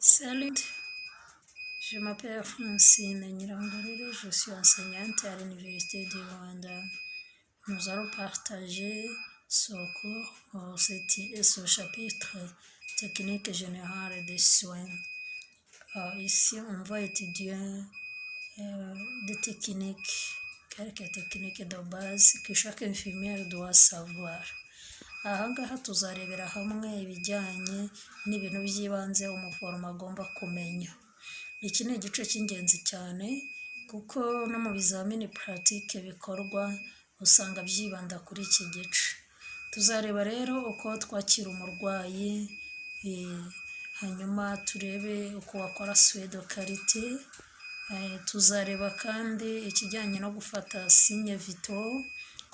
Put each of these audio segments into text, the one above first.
Salut, je m'appelle Francine Nyirangorere, je suis enseignante à l'Université du Rwanda. Nous allons partager ce cours, ce chapitre technique générale des soins. Ici, on va étudier des techniques, quelques techniques de base que chaque infirmière doit savoir. Aha ngaha tuzarebera hamwe ibijyanye n'ibintu by'ibanze umuforomo agomba kumenya. Iki ni igice cy'ingenzi cyane kuko no mu bizamini pratique bikorwa usanga byibanda kuri iki gice. Tuzareba rero uko twakira umurwayi, hanyuma turebe uko wakora soin de qualité, tuzareba kandi ikijyanye no gufata signes vitaux,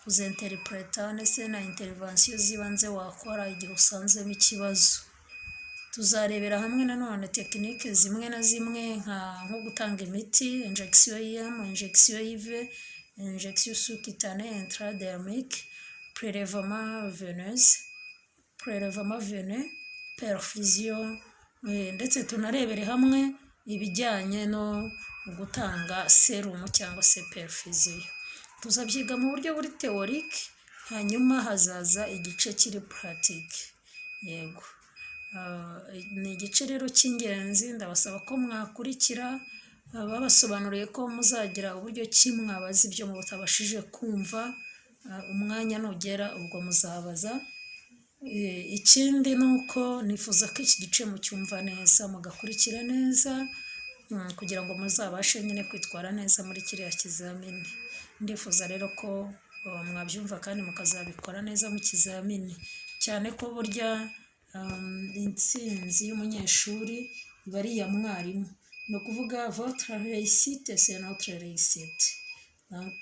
kuzinterpreta ndetse na intervention z'ibanze wakora igihe usanzemo ikibazo. Tuzarebera hamwe nanone techniques zimwe na zimwe nko gutanga imiti, injection IM, injection IV, injection sous-cutanée intradermique, prélèvement veineuse, prélèvement veineux, perfusion, ndetse tunarebere hamwe ibijyanye no gutanga serumu cyangwa se perfusion. Tuzabyiga mu buryo buri théorique, hanyuma hazaza igice kiri pratique. Yego, ni igice rero cy'ingenzi, ndabasaba ko mwakurikira, babasobanuriye ko muzagira uburyo ki mwabaza ibyo mutabashije kumva, umwanya nugera ubwo muzabaza. Ikindi ni uko nifuza ko iki gice mucyumva neza, mugakurikira neza kugira ngo muzabashe nyine kwitwara neza muri kiriya kizamini. Ndifuza rero ko mwabyumva kandi mukazabikora neza mu kizamini, cyane ko burya intsinzi y'umunyeshuri iba ari iya mwarimu. Ni ukuvuga votre réussite, c'est notre réussite. Donc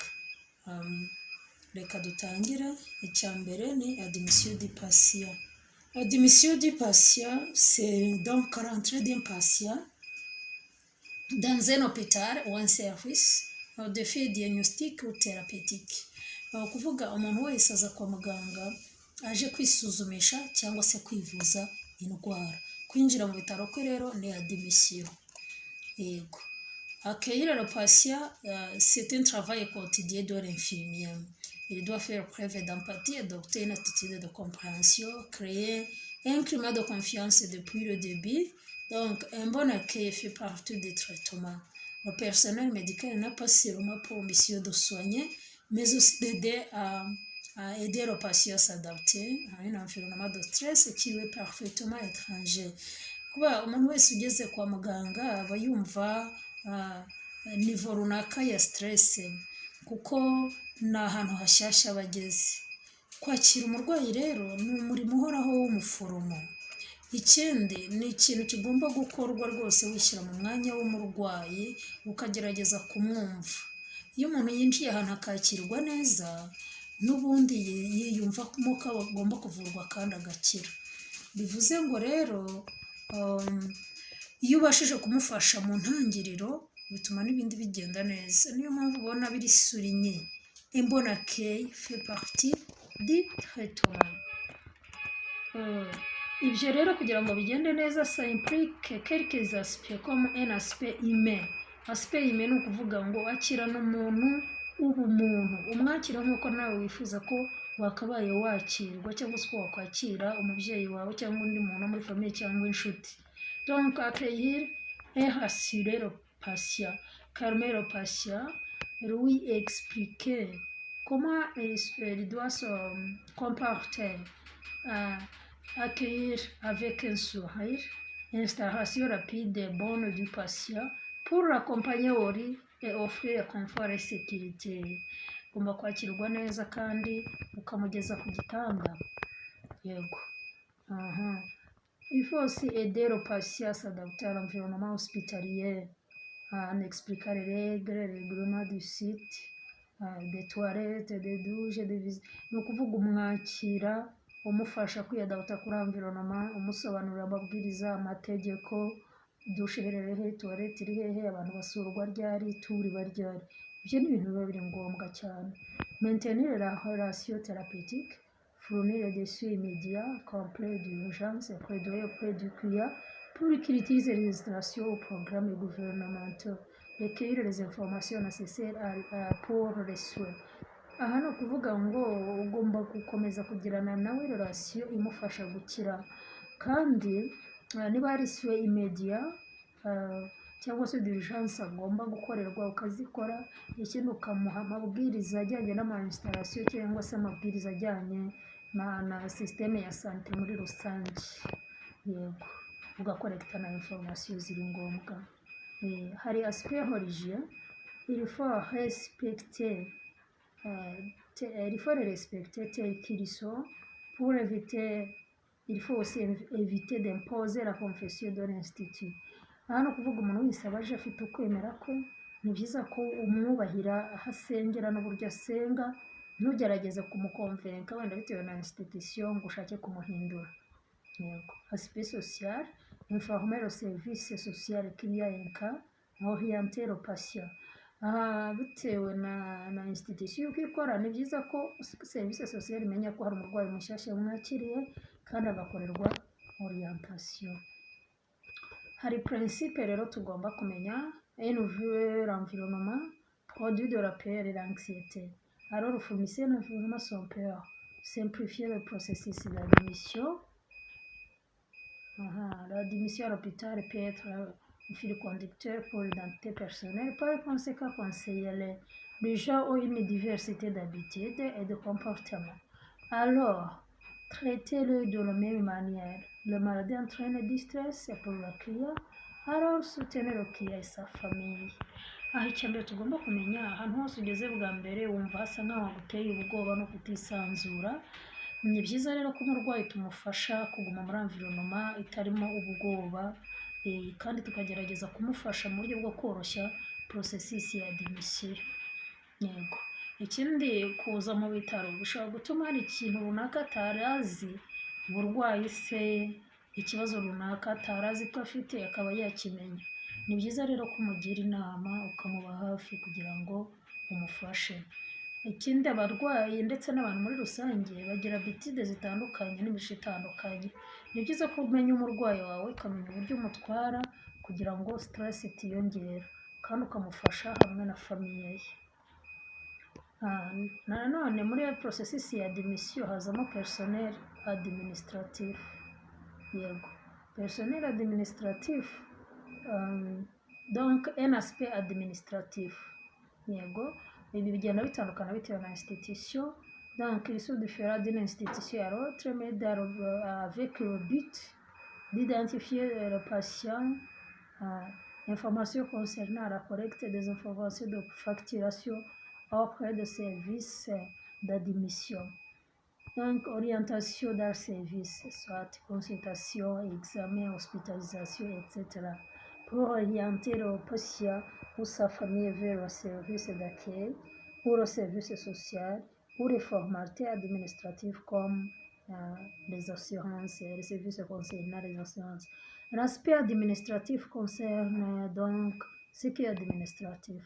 reka dutangire. Icya mbere ni admission du patient. Admission du patient, c'est donc l'entrée d'un patient dans un hôpital ou un service à des fins diagnostic ou thérapeutique. Ni ukuvuga umuntu wese aza kwa muganga aje kwisuzumisha cyangwa se kwivuza indwara. Kwinjira mu bitaro kwe rero ni admission. Yego. Accueillir le patient, c'est un travail quotidien de l'infirmier. Il doit faire preuve d'empathie, adopter une attitude de compréhension, créer un climat de confiance depuis le début. Donc, un bon accueil fait partie du traitement. Le personnel médical n'a pas seulement pour mission de soigner, mais aussi d'aider à aider le patient à s'adapter à un environnement de stress qui lui est parfaitement étranger. Kuba umuntu wese ugeze kwa muganga aba yumva niveau runaka ya stress, kuko ni ahantu hashyashya aba ageze. Kwakira umurwayi rero ni umurimo uhoraho w'umuforomo. Ikindi ni ikintu kigomba gukorwa rwose wishyira mu mwanya w'umurwayi, ukagerageza kumwumva. Iyo umuntu yinjiye ahantu akakirwa neza, n'ubundi yiyumvamo ko agomba kuvurwa kandi agakira. Bivuze ngo rero iyo ubashije kumufasha mu ntangiriro, bituma n'ibindi bigenda neza. Niyo mpamvu ubona biri souligné. Un bon accueil fait partie du traitement. Ibyo rero kugira ngo bigende neza, ça implique quelques aspects comme un aspect humain. Aspect humain ni ukuvuga ngo akirana umuntu ubumuntu, umwakira nk'uko nawe wifuza ko wakabaye wakirwa cyangwa se uko wakwakira umubyeyi wawe cyangwa undi muntu muri famille cyangwa inshuti. Donc accueillir et rassurer le patient, calmer le patient, lui expliquer comment il doit se comporter, accueillir avec un sourire, installation rapide et bonne du patient pour l'accompagner au lit et offrir confort et sécurité. Ugomba kwakirwa neza kandi ukamugeza ku gitanda. Yego. Aha. Il faut aussi aider le patient à s'adapter à l'environnement hospitalier en expliquant les règles, les règlements du site, des toilettes, des douches, des visites. Ni ukuvuga umwakira umufasha kwiyadapta kuri environnement, umusobanurira amabwiriza, amategeko, douche iherereye he, toilette iri hehe, abantu basurwa ryari, tour iba ryari. Ibyo ni ibintu biba biri ngombwa cyane. Maintenir la relation thérapeutique, fournir des soins immédiats, complets d'urgence, plaidoyer auprès du client. Pour qu'il utilise les installations ou programmes gouvernementaux, recueillir les informations nécessaires pour les soins. Aha ni ukuvuga ngo ugomba gukomeza kugirana nawe relation imufasha gukira, kandi niba hari soins immédiats cyangwa se d'urgence agomba gukorerwa, ukazikora. Ikindi, ukamuha amabwiriza ajyanye n'ama installation cyangwa se amabwiriza ajyanye na système ya santé muri rusange. Yego, ugacollecta na information ziri ngombwa. Hari aspect religieux: il faut les respecter tels qu'ils sont pour éviter, il faut aussi éviter d'imposer la confession de l'institut. Aha ni ukuvuga umuntu wese aba aje afite ukwemera kwe. Ni byiza ko umwubahira aho asengera n'uburyo asenga, ntugerageze kumuconvainca wenda bitewe na institution ngo ushake kumuhindura. Yego. Aspect social: informer le service social qu'il y a un cas, orienter le patient. Aha bitewe na institution uko ikora, ni byiza ko service sociale imenya ko hari umurwayi mushyashya mwakiriye kandi agakorerwa orientation. Hari principe rero tugomba kumenya: un nouvel environnement produit de la peur et l'anxiété, alors fournissez un environnement sans peur, simplifier le processus d'admission. Aha, l'admission à l'hôpital peut être un fil conducteur pour l'identité personnelle. Par conséquent, conseiller les gens ont une diversité d'habitudes et de comportements. Alors, traitez-le de la même manière. Le malade entraîne du stress pour le client, alors soutenez le client et sa famille. Aha icya mbere tugomba kumenya, ahantu hose ugeze bwa mbere wumva hasa nk'aho haguteye ubwoba no kutisanzura. Ni byiza rero ko umurwayi tumufasha kuguma muri environnement itarimo ubwoba, kandi tukagerageza kumufasha mu buryo bwo koroshya processus ya admission. Yego. Ikindi, kuza mu bitaro bishobora gutuma hari ikintu runaka atari azi, uburwayi se, ikibazo runaka atari azi ko afite, akaba yakimenya. Ni byiza rero ko umugira inama, ukamuba hafi kugira ngo umufashe. Ikindi, abarwayi ndetse n'abantu muri rusange bagira habitudes zitandukanye n'imico itandukanye. Ni byiza ko umenya umurwayi wawe, ukamenya uburyo umutwara kugira ngo stress itiyongera, kandi ukamufasha hamwe na famille ye. Nanone muri processus ya admission hazamo personnel administratif. Yego, personnel administratif, donc un aspect administratif. Yego, ibi bigenda bitandukana bitewe na institution. Donc ils sont différents d'une institution à l'autre, mais avec le but d'identifier le patient, informations concernant la collecte des informations de facturation auprès de services d'admission. Donc, orientation dans le service, soit consultation, examen, hospitalisation, etc. Pour orienter le patient ou sa famille vers le service d'accueil ou le service social ou les formalités administratives comme les assurances, les services concernant les assurances. L'aspect administratif concerne donc ce qui est administratif: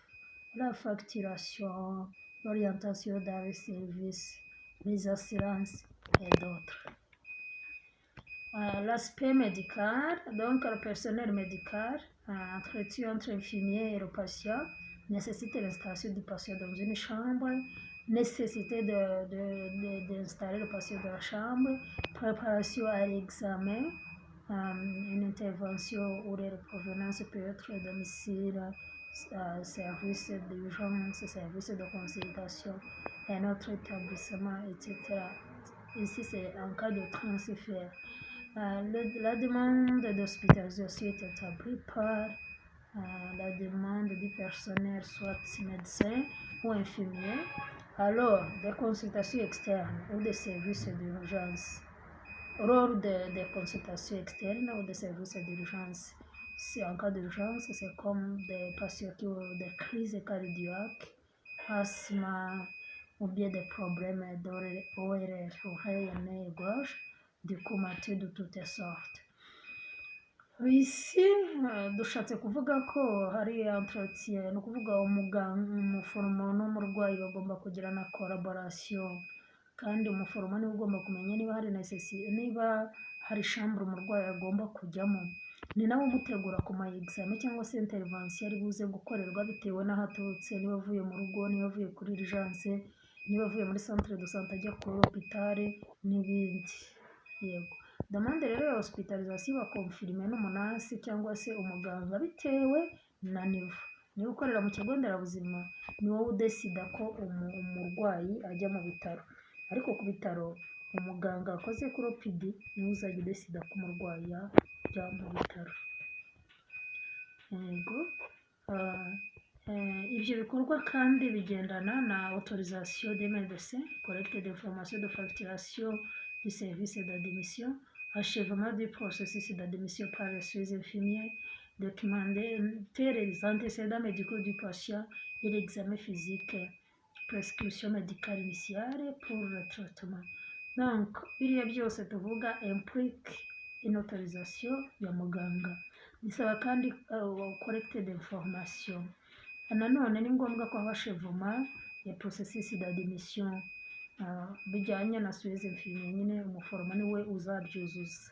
la facturation, l'orientation dans les services, les assurances et d'autres. L'aspect médical, donc le personnel médical, entretien entre infirmier et le patient, nécessite l'installation du patient dans une chambre, nécessité d'installer le patient dans la chambre, préparation à l'examen, une intervention où la provenance peut être domicile, service d'urgence, service de consultation, un autre établissement, etc. Ici, c'est en cas de transfert. La demande d'hospitalisation est établie par la demande du personnel, soit médecin ou infirmier, alors des consultations externes ou des services d'urgence. Lors des consultations externes ou des services d'urgence, c'est en cas d'urgence, c'est comme des patients qui ont des crises cardiaques, asthme ou bien des problèmes d'ORL, oreille, nez et gorge, du comateux de toutes sortes. Ici dushatse kuvuga ko hari entretien, ni ukuvuga umuganga, umuforomo n'umurwayi bagomba kugirana collaboration, kandi umuforomo niwe ugomba kumenya niba hari niba hari chambre umurwayi agomba kujyamo. Ni nawe umutegura ku ma examen cyangwa se intervention ari buze gukorerwa bitewe n'aho aturutse, niba avuye mu rugo, niba avuye kuri urgence, niba avuye muri centre de santé ajya kuri hôpital n'ibindi. Yego. Demande rero ya hospitalisation iba confirmée n'umu nurse cyangwa se umuganga bitewe na niveau. Niba ukorera mu kigo nderabuzima, ni wowe udesida ko umurwayi ajya mu bitaro. Ariko ku bitaro, umuganga wakoze kuri OPD niwe uzajya udesida ko umurwayi yajya mu bitaro. Yego. Ibyo bikorwa kandi bigendana na autorisation des médecins, collecte d'informations de facturation du service d'admission, achèvement du processus d'admission par les soins infirmiers, documenter les antécédents médicaux du patient et l'examen physique, prescription médicale initiale pour le traitement. Donc, biriya byose tuvuga implique une autorisation ya muganga. Bisaba kandi collecte d'information. Nanone ni ngombwa ko haba achèvement ya processus d'admission bijyanye na soins infirmiers, nyine umuforomo niwe uzabyuzuza.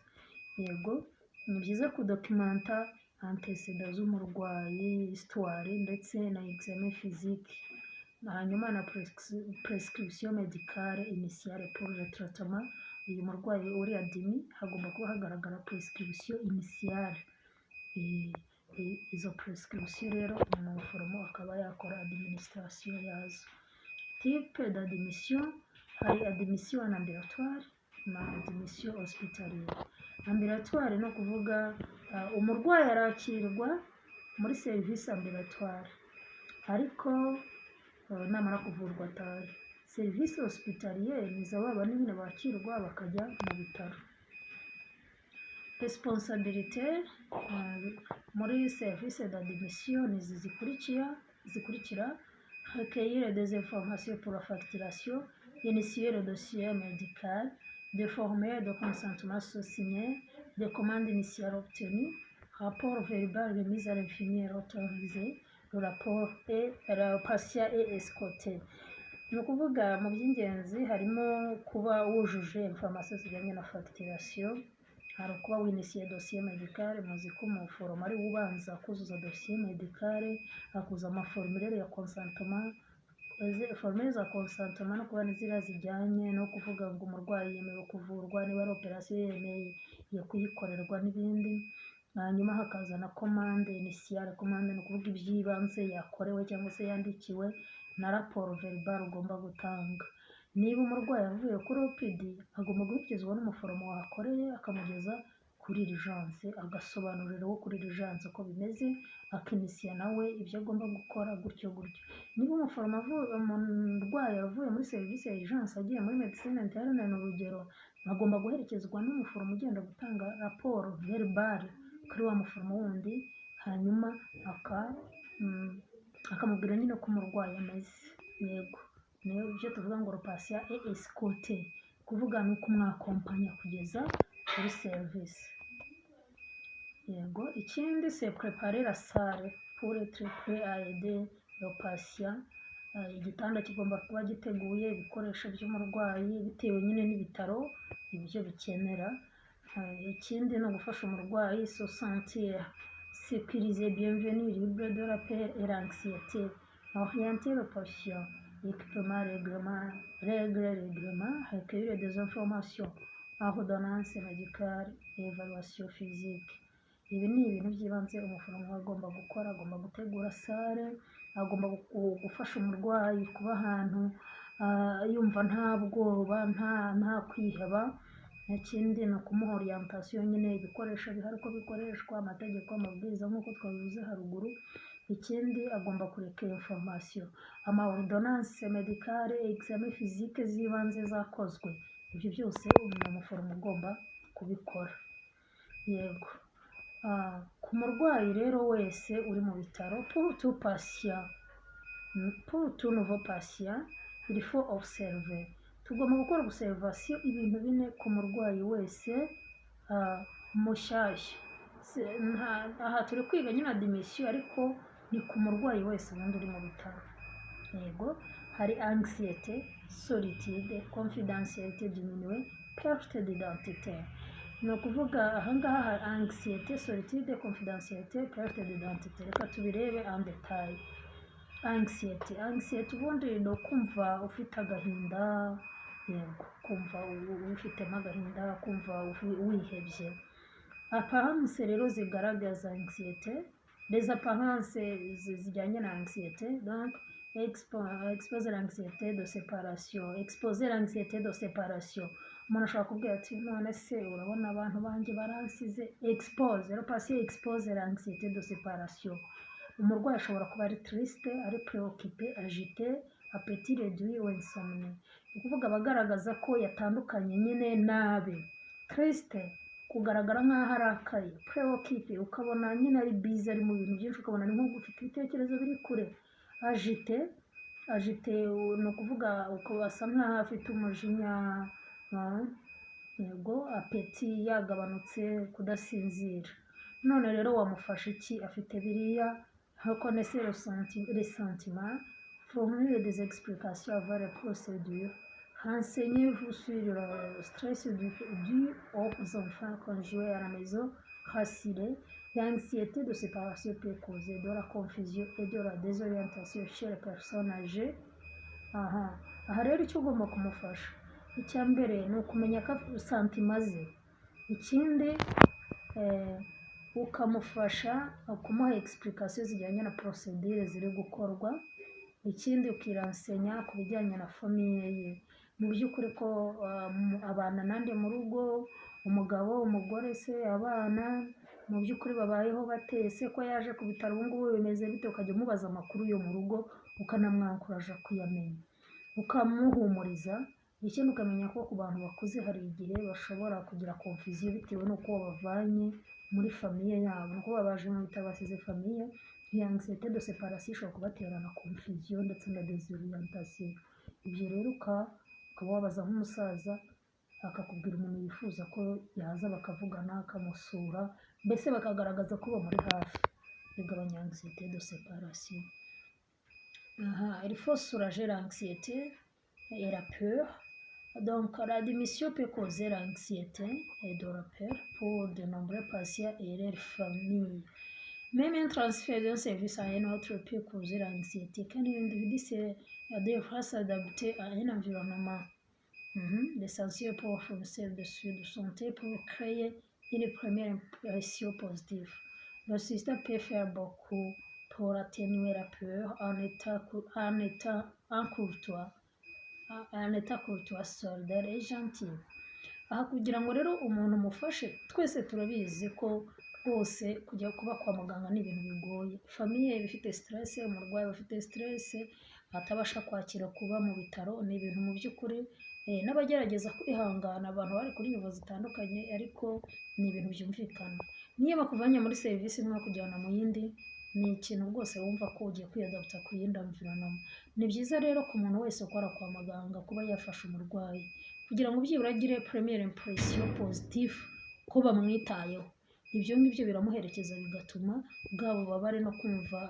Yego, ni byiza kudocumenta antécédents z'umurwayi, histoire ndetse na examen physique, hanyuma na prescription médicale initiale pour le traitement. Uyu murwayi uri admis hagomba kuba hagaragara prescription initiale. Izo prescription rero umuforomo akaba yakora administration yazo. Type d'admission: hari admission en ambulatoire na admission hospitalière. Ambulatoire ni ukuvuga umurwayi arakirwa muri serivisi ambulatoire, ariko namara kuvurwa atahe. Serivisi hospitalière ni iza ba bandi nyine bakirwa bakajya mu bitaro. Responsabilité muri service d'admission ni izi zikurikira: recueillir des informations pour la facturation, initier le dossier médical, des formulaires de consentement signés, des commandes initiales obtenues, rapport verbal remis à l'infirmière autorisée, le rapport et le patient est escorté. Ni ukuvuga mu by'ingenzi harimo kuba wujuje information zijyanye na facturation, hari ukuba winisiye dossier médical. Muzi ko umuforomo ari we ubanza kuzuza dossier médical, akuzuza ama formulaire ya consentement. Formulaire za consentement no kuba ziriya zijyanye no kuvuga ngo umurwayi yemerewe kuvurwa, niba ari opération yemeye kuyikorerwa n'ibindi. Hanyuma hakaza na commande initiale. Commande ni ukuvuga iby'ibanze yakorewe cyangwa se yandikiwe, na rapport verbal ugomba gutanga. Niba umurwayi avuye kuri OPD, agomba guherekezwa n'umuforomo wahakoreye, akamugeza kuri urgence, agasobanurira uwo kuri urgence uko bimeze, akinisiya nawe ibyo agomba gukora, gutyo gutyo. Niba umuforomo umurwayi avuye muri serivisi ya urgence agiye muri médecine interne, ni urugero, agomba guherekezwa n'umuforomo ugenda gutanga rapport verbale kuri wa muforomo wundi, hanyuma akamubwira nyine ko umurwayi ameze. Yego, niyo ibyo tuvuga ngo le patient est escorté, kuvuga ni ukumwakompanya kugeza kuri serivisi. Yego, ikindi, c'est préparer la salle pour être prêt à aider le patient. Igitanda kigomba kuba giteguye, ibikoresho by'umurwayi, bitewe nyine n'ibitaro ibyo bikenera. Ikindi ni ugufasha umurwayi se sentir sécurisé, bienvenu, libre de la peur et l'anxiété, orienter le patient, équipement, règlement, règles, règlement, recueillir des informations, ordonnance médicale, évaluation physique. Ibi ni ibintu by'ibanze umuforomo aba agomba gukora: agomba gutegura salle, agomba gufasha umurwayi kuba ahantu yumva nta bwoba, nta kwiheba. Ikindi ni ukumuha orientation nyine, ibikoresho bihari uko bikoreshwa, amategeko, amabwiriza, nk'uko twabivuze haruguru. Ikindi, agomba kureka information, ama ordonnance médicale, examen physique z'ibanze zakozwe. Ibyo byose ni umuforomo ugomba kubikora. Yego. Ku murwayi rero wese uri mu bitaro, pour tout patient, pour tout nouveau patient, il faut observer, tugomba gukora observation ibintu bine ku murwayi wese mushyashya. Aha turi kwiga nyine admission, ariko ni ku murwayi wese ubundi uri mu bitaro. Yego, hari anxiété, solitude, confidentialité diminuée, perte d'identité. Ni ukuvuga ahangaha hari anxiété, solitude, confidentialité, perte d'identité. Reka tubirebe en détail. Anxiété, anxiété ubundi ni ukumva ufite agahinda, yego, kumva wifitemo agahinda, kumva wihebye. Apparence rero zigaragaza anxiété, les apparences zijyanye na anxiété, donc expose l'anxiété de séparation, exposer l'anxiété de séparation. Umuntu ashobora kubwira ati: "None se urabona abantu banjye baransize." Expose le patient, expose l'anxiété de séparation. Umurwayi ashobora kuba ari triste, ari préoccupé, agité, appétit réduit ou insomnie. Ni ukuvuga abagaragaza ko yatandukanye nyine nabi. Triste, kugaragara nk'aho arakaye. Préoccupé, ukabona nyine ari busy, ari mu bintu byinshi, ukabona ni nk'uko ufite ibitekerezo biri kure. Agité, agité ni ukuvuga asa nk'aho afite umujinya, yego, appétit yagabanutse, kudasinzira. None rero wamufasha iki afite biriya? Reconnaissez les sentiments, fournir des explications avant les procédures, renseignez-vous sur le stress dû aux enfants conjoints à la maison, rassurez. L'anxiété de séparation peut causer de la confusion et de la désorientation chez les personnes âgées. Aha rero icyo ugomba kumufasha, icya mbere ni ukumenya ko sentiments ze. Ikindi, ukamufasha kumuha explication zijyanye na procédure ziri gukorwa. Ikindi, ukirenseinya ku bijyanye na famille ye, mu by'ukuri ko abana nande mu rugo, umugabo, umugore se, abana mu by'ukuri babayeho bate, ese ko yaje ku bitaro ubu ngubu bimeze bite? Ukajya umubaza amakuru yo mu rugo, ukanamwencouragea kuyamenya, ukamuhumuriza. Ikindi, ukamenya ko ku bantu bakuze hari igihe bashobora kugira confusion bitewe n'uko wabavanye muri famille yabo, ni ukuvuga baje mu bitaro basize famille. Iyi anxiété de séparation ishobora kubatera na confusion ndetse na désorientation. Ibyo rero ukaba wabaza nk'umusaza, akakubwira umuntu yifuza ko yaza bakavugana, akamusura, mbese bakagaragaza ko bamuri hafi, bigabanya anxiété de séparation. Aha, il faut soulager l'anxiété et la peur. Donc l'admission peut causer l'anxiété et de la peur pour de nombreux patients et leurs familles. Même un transfert d'un service à un autre peut causer l'anxiété quand l'individu devra s'adapter à un environnement. L'essentiel pour fournir de soins de santé pour créer une première impression positive. Le système peut faire beaucoup pour atténuer la peur en étant en étant courtois, solidaire et gentil. Aha kugira ngo rero umuntu umufashe, twese turabizi ko rwose kujya kuba kwa muganga ni ibintu bigoye. Famille iba ifite stress, umurwayi aba afite stress, atabasha kwakira kuba mu bitaro. Ni ibintu mu by'ukuri n'abagerageza kwihangana, abantu bari kuri niveau zitandukanye, ariko ni ibintu byumvikana. Niyo bakuvanye muri serivisi imwe bakujyana mu yindi, ni ikintu rwose wumva ko ugiye kwiyadapta ku yindi environment. Ni byiza rero ku muntu wese ukora kwa muganga kuba yafasha umurwayi kugira ngo byibura agire première impression positive ko bamwitayeho. Ibyo ngibyo biramuherekeza, bigatuma bwa bubabare no kumva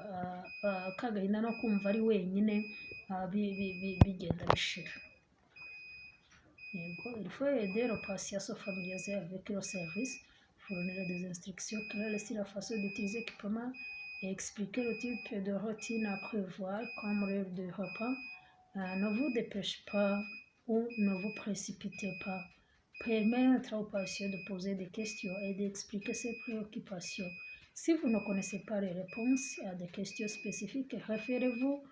ka gahinda no kumva ari wenyine bigenda bishira. Yego, il faut aider le patient à se familiariser avec le service, fournir des instructions claires sur la façon d'utiliser l'équipement et expliquer le type de routine à prévoir comme l'heure de repas. Ne vous dépêchez pas ou ne vous précipitez pas. Permettre au patient de poser des questions et d'expliquer ses préoccupations. Si vous ne connaissez pas les réponses à des questions spécifiques, référez-vous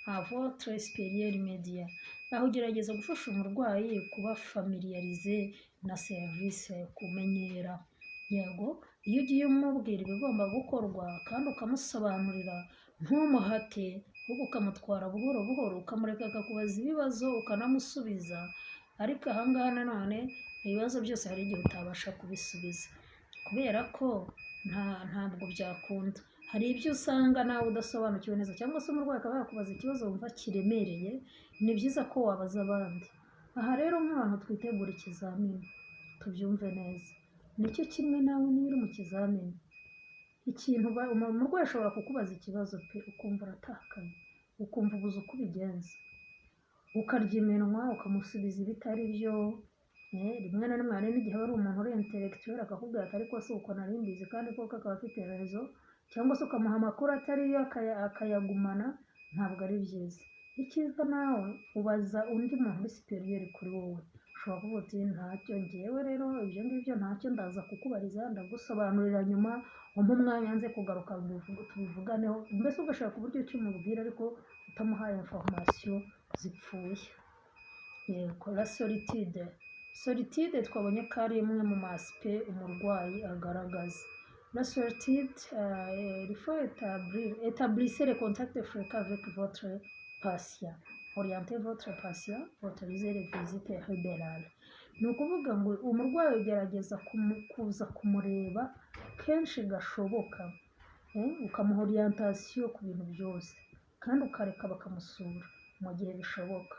à votre supérieur immédiat. Aho ugerageza gufasha umurwayi kuba familiarisé na serivisi, kumenyera. Yego, iyo ugiye umubwira ibigomba gukorwa kandi ukamusobanurira, ntumuhate, ahubwo ukamutwara buhoro buhoro, ukamureka akakubaza ibibazo ukanamusubiza. Ariko ahangaha nanone ibibazo byose hari igihe utabasha kubisubiza kubera ko ntabwo byakunda. Hari ibyo usanga nawe udasobanukiwe neza, cyangwa se umurwayi akaba yakubaza ikibazo wumva kiremereye. Ni byiza ko wabaza abandi. Aha rero nk'abantu twitegura ikizamini, tubyumve neza, nicyo kimwe nawe niba uri mu kizamini, ikintu umurwayi ashobora kukubaza ikibazo pe, ukumva uratakaye, ukumva ubuze uko ubigenza, ukarya iminwa, ukamusubiza ibitari byo. Rimwe na rimwe hari n'igihe aba ari umuntu uri intellectuel, akakubwira ati: "Ariko si uko nari mbizi," kandi koko akaba afite raison, cyangwa se ukamuha amakuru atari yo akayagumana. Ntabwo ari byiza. Icyiza, nawe ubaza undi muntu uri supérieur kuri wowe. Ushobora kuvuga uti: "Ntacyo, ngewe rero ibyo ngibyo ntacyo, ndaza kukubariza, ndagusobanurira nyuma, umpe umwanya nze kugaruka tubivuganeho." Mbese ugashaka uburyo ki umubwira ariko utamuhaye information zipfuye. Yego, la solitude. Solitude twabonye ko ari imwe mu ma aspects umurwayi agaragaza. La solitude, il faut établir, établissez les contacts fréquents avec votre patient. Orientez votre patient, autorisez les visites libérales. Ni ukuvuga ngo umurwayi ugerageza kuza kumureba kenshi gashoboka, ukamuha orientation ku bintu byose, kandi ukareka bakamusura mu gihe bishoboka.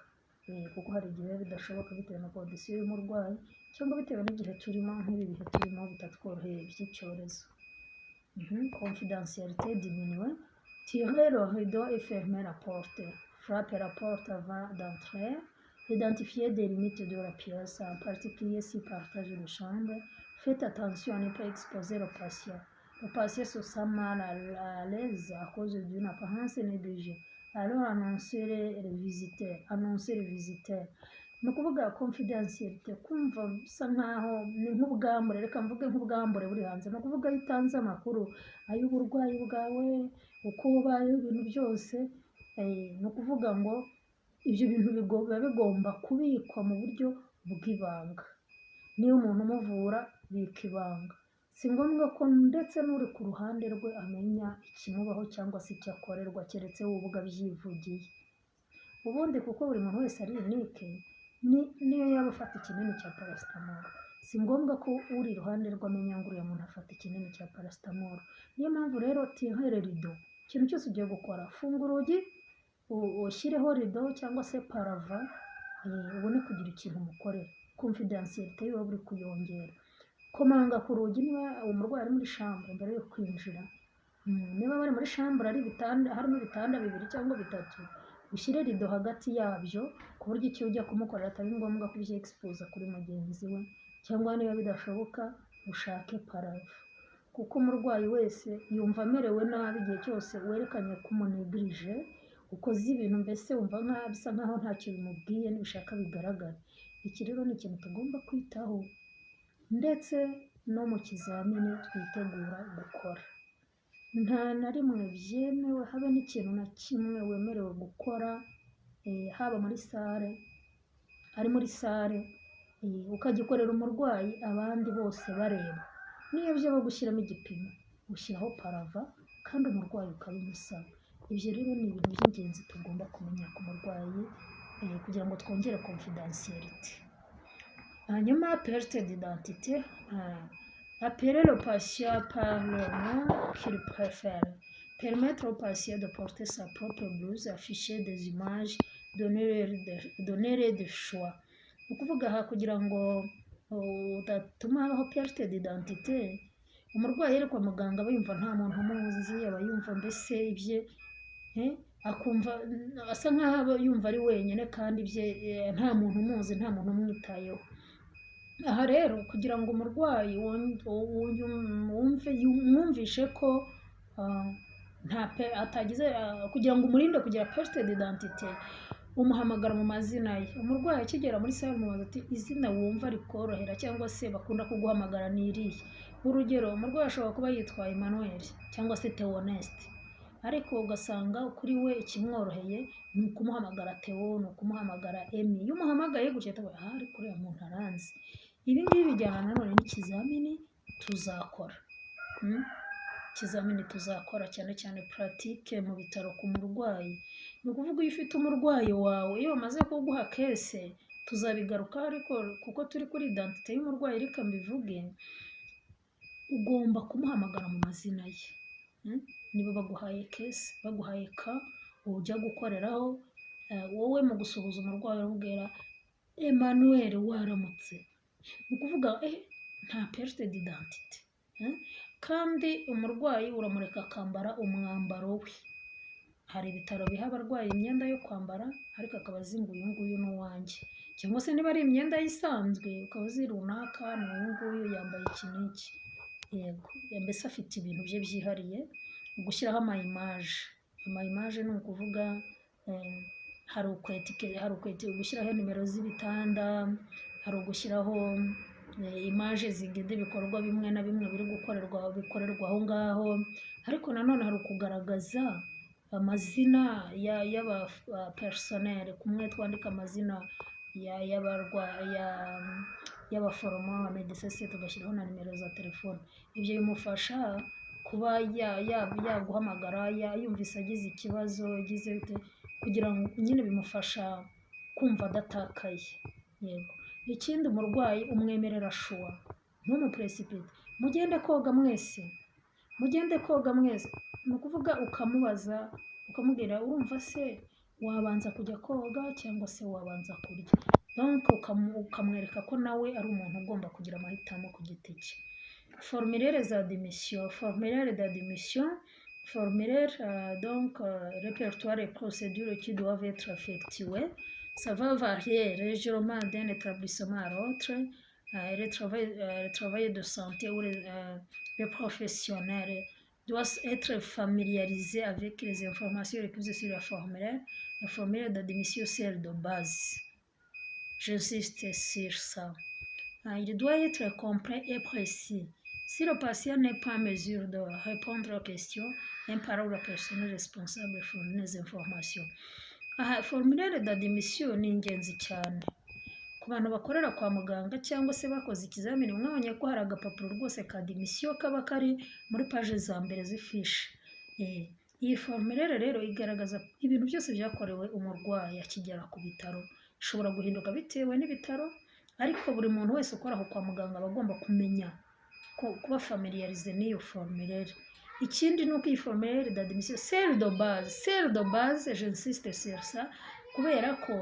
Kuko hari igihe biba bidashoboka bitewe na condition y'umurwayi cyangwa bitewe n'igihe turimo, nk'ibi bihe turimo bitatworoheye by'icyorezo. Confidentialité diminuée. Tirer le rideau et fermer la porte. Frapper la porte avant d'entrer. Identifier des limites de la pièce, en particulier si partage de chambre. Faites attention à ne pas exposer le patient. Le patient se sent mal à l'aise à cause d'une apparence négligée. Alors annoncez les visiteurs. Annoncez les visiteurs. Ni ukuvuga confidentialité, kumva bisa nkaho ni nk'ubwambure, reka mvuge nk'ubwambure buri hanze. Ni ukuvuga iyo utanze amakuru ay'uburwayi bwawe, uko ubayeho, ibintu byose, ni ukuvuga ngo ibyo bintu biba bigomba kubikwa mu buryo bw'ibanga. Niba umuntu umuvura, bika ibanga. Si ngombwa ko ndetse n'uri ku ruhande rwe amenya ikimubaho cyangwa se icyo akorerwa, keretse we ubwe abyivugiye. Ubundi kuko buri muntu wese ari unique, niyo yaba afata ikinini cya paracétamol, si ngombwa ko uri iruhande rwe amenya ngo uriya muntu afata ikinini cya paracétamol. Niyo mpamvu rero tirer rideau, ikintu cyose ugiye gukora, funga urugi, ushyireho rideau cyangwa se paravent, ubone kugira ikintu umukorera. Confidentialité yiwe uri kuyongera. Komanga ku rugi niba umurwayi ari muri chambre mbere yo kwinjira. Niba bari muri chambre ari ibitanda, harimo ibitanda bibiri cyangwa bitatu, ushyire rideau hagati yabyo, ku buryo icyo ujya kumukorera atari ngombwa kubyexposa kuri mugenzi we, cyangwa niba bidashoboka ushake paravent, kuko umurwayi wese yumva amerewe nabi igihe cyose werekanye ko umunégligé, ukoze ibintu mbese wumva nkaho bisa nkaho ntacyo bimubwiye, nibishaka bigaragara. Iki rero ni ikintu tugomba kwitaho ndetse no mu kizamini twitegura gukora. Nta na rimwe byemewe, habe n'ikintu na kimwe wemerewe gukora, haba muri salle, ari muri salle, ukagikorera umurwayi abandi bose bareba. Niyo byaba gushyiramo igipimo, ushyiraho paravent kandi umurwayi ukabimusaba. Ibyo rero ni ibintu by'ingenzi tugomba kumenya ku murwayi, kugira ngo twongere confidentialité. Hanyuma perte d'identité, appeler le patient par le nom qu'il préfère. Permettre au patient de porter sa propre blouse, afficher des images, donner des choix. Ni ukuvuga aha, kugira ngo udatuma habaho perte d'identité, umurwayi ari kwa muganga aba yumva nta muntu umuzi, aba yumva mbese ibye, akumva asa nkaho aba yumva ari wenyine kandi ibye nta muntu umuzi, nta muntu umwitayeho. Aha rero, kugira ngo umurwayi wumve, mwumvishe ko nta atagize, kugira ngo umurinde kugira perte d'identité, umuhamagara mu mazina ye. Umurwayi akigera muri salle, umubaza ati: "Izina wumva rikorohera cyangwa se bakunda kuguhamagara ni irihe?" Urugero, umurwayi ashobora kuba yitwa Emmanuel cyangwa se Theoneste, ariko ugasanga kuri we ikimworoheye ni ukumuhamagara Theo, ni ukumuhamagara Emi. Iyo umuhamagaye gutya, atavuga: "Ah, ariko uriya muntu aranzi." Ibi ngibi bijyana nanone n'ikizamini tuzakora. Ikizamini tuzakora cyane cyane pratique mu bitaro ku murwayi. Ni ukuvuga iyo ufite umurwayi wawe, iyo bamaze kuguha case, tuzabigarukaho, ariko kuko turi kuri identité y'umurwayi reka mbivuge, ugomba kumuhamagara mu mazina ye. Niba baguhaye case, baguhaye cas ujya gukoreraho, wowe mu gusuhuza umurwayi uramubwira: "Emmanuel, waramutse." Ni ukuvuga nta perte d'identité. Kandi umurwayi uramureka akambara umwambaro we. Hari ibitaro biha abarwayi imyenda yo kwambara, ariko akaba azi ngo uyu nguyu ni uwanjye, cyangwa se niba ari imyenda ye isanzwe, ukaba uzi runaka ni uyu nguyu, yambaye iki n'iki. Yego, mbese afite ibintu bye byihariye. Gushyiraho ama image, ama image ni ukuvuga hari ukweti gushyiraho nimero z'ibitanda, hari ugushyiraho image zigenda ibikorwa bimwe na bimwe biri gukorerwa, bikorerwa aho ngaho. Ariko nanone hari ukugaragaza amazina y'aba personnel, kumwe twandika amazina y'abaforomo, aba médecin se, tugashyiraho na nimero za telefone. Ibyo bimufasha kuba yaguhamagara yumvise agize ikibazo, agize bite, kugira ngo nyine bimufasha kumva adatakaye. Yego, ikindi, umurwayi umwemerera choix, ntumupuresipite: "Mugende koga mwese, mugende koga mwese." Ni ukuvuga ukamubaza, ukamubwira: "Urumva se wabanza kujya koga cyangwa se wabanza kurya?" Donc ukamwereka ko nawe ari umuntu ugomba kugira amahitamo ku giti cye. Formulaire za admission, formulaire d'admission, formulaire donc répertoire et procédures qui doivent être effectuées. Ça va varier légèrement d'un établissement à l'autre. Le travail de santé ou les professionnels doivent être familiarisés avec les informations requises sur la formulaire. La formulaire d'admission sert de base. J'insiste sur ça. Il doit être complet et précis. Si le patient n'est pas en mesure de répondre aux questions, un parent ou la personne responsable fournit les informations. Aha, formulaire d'admission ni ingenzi cyane ku bantu bakorera kwa muganga cyangwa se bakoze ikizamini. Mwabonye ko hari agapapuro rwose ka admission kaba kari muri page za mbere z'ifishi. Iyi formulaire rero igaragaza ibintu byose byakorewe umurwayi akigera ku bitaro. Ishobora guhinduka bitewe n'ibitaro, ariko buri muntu wese ukora aho kwa muganga aba agomba kumenya kuba familiarisé n'iyo formulaire. Ikindi ni uko iyi formulaire d'admission sert de base, sert de base, j'insiste sur ça, kubera ko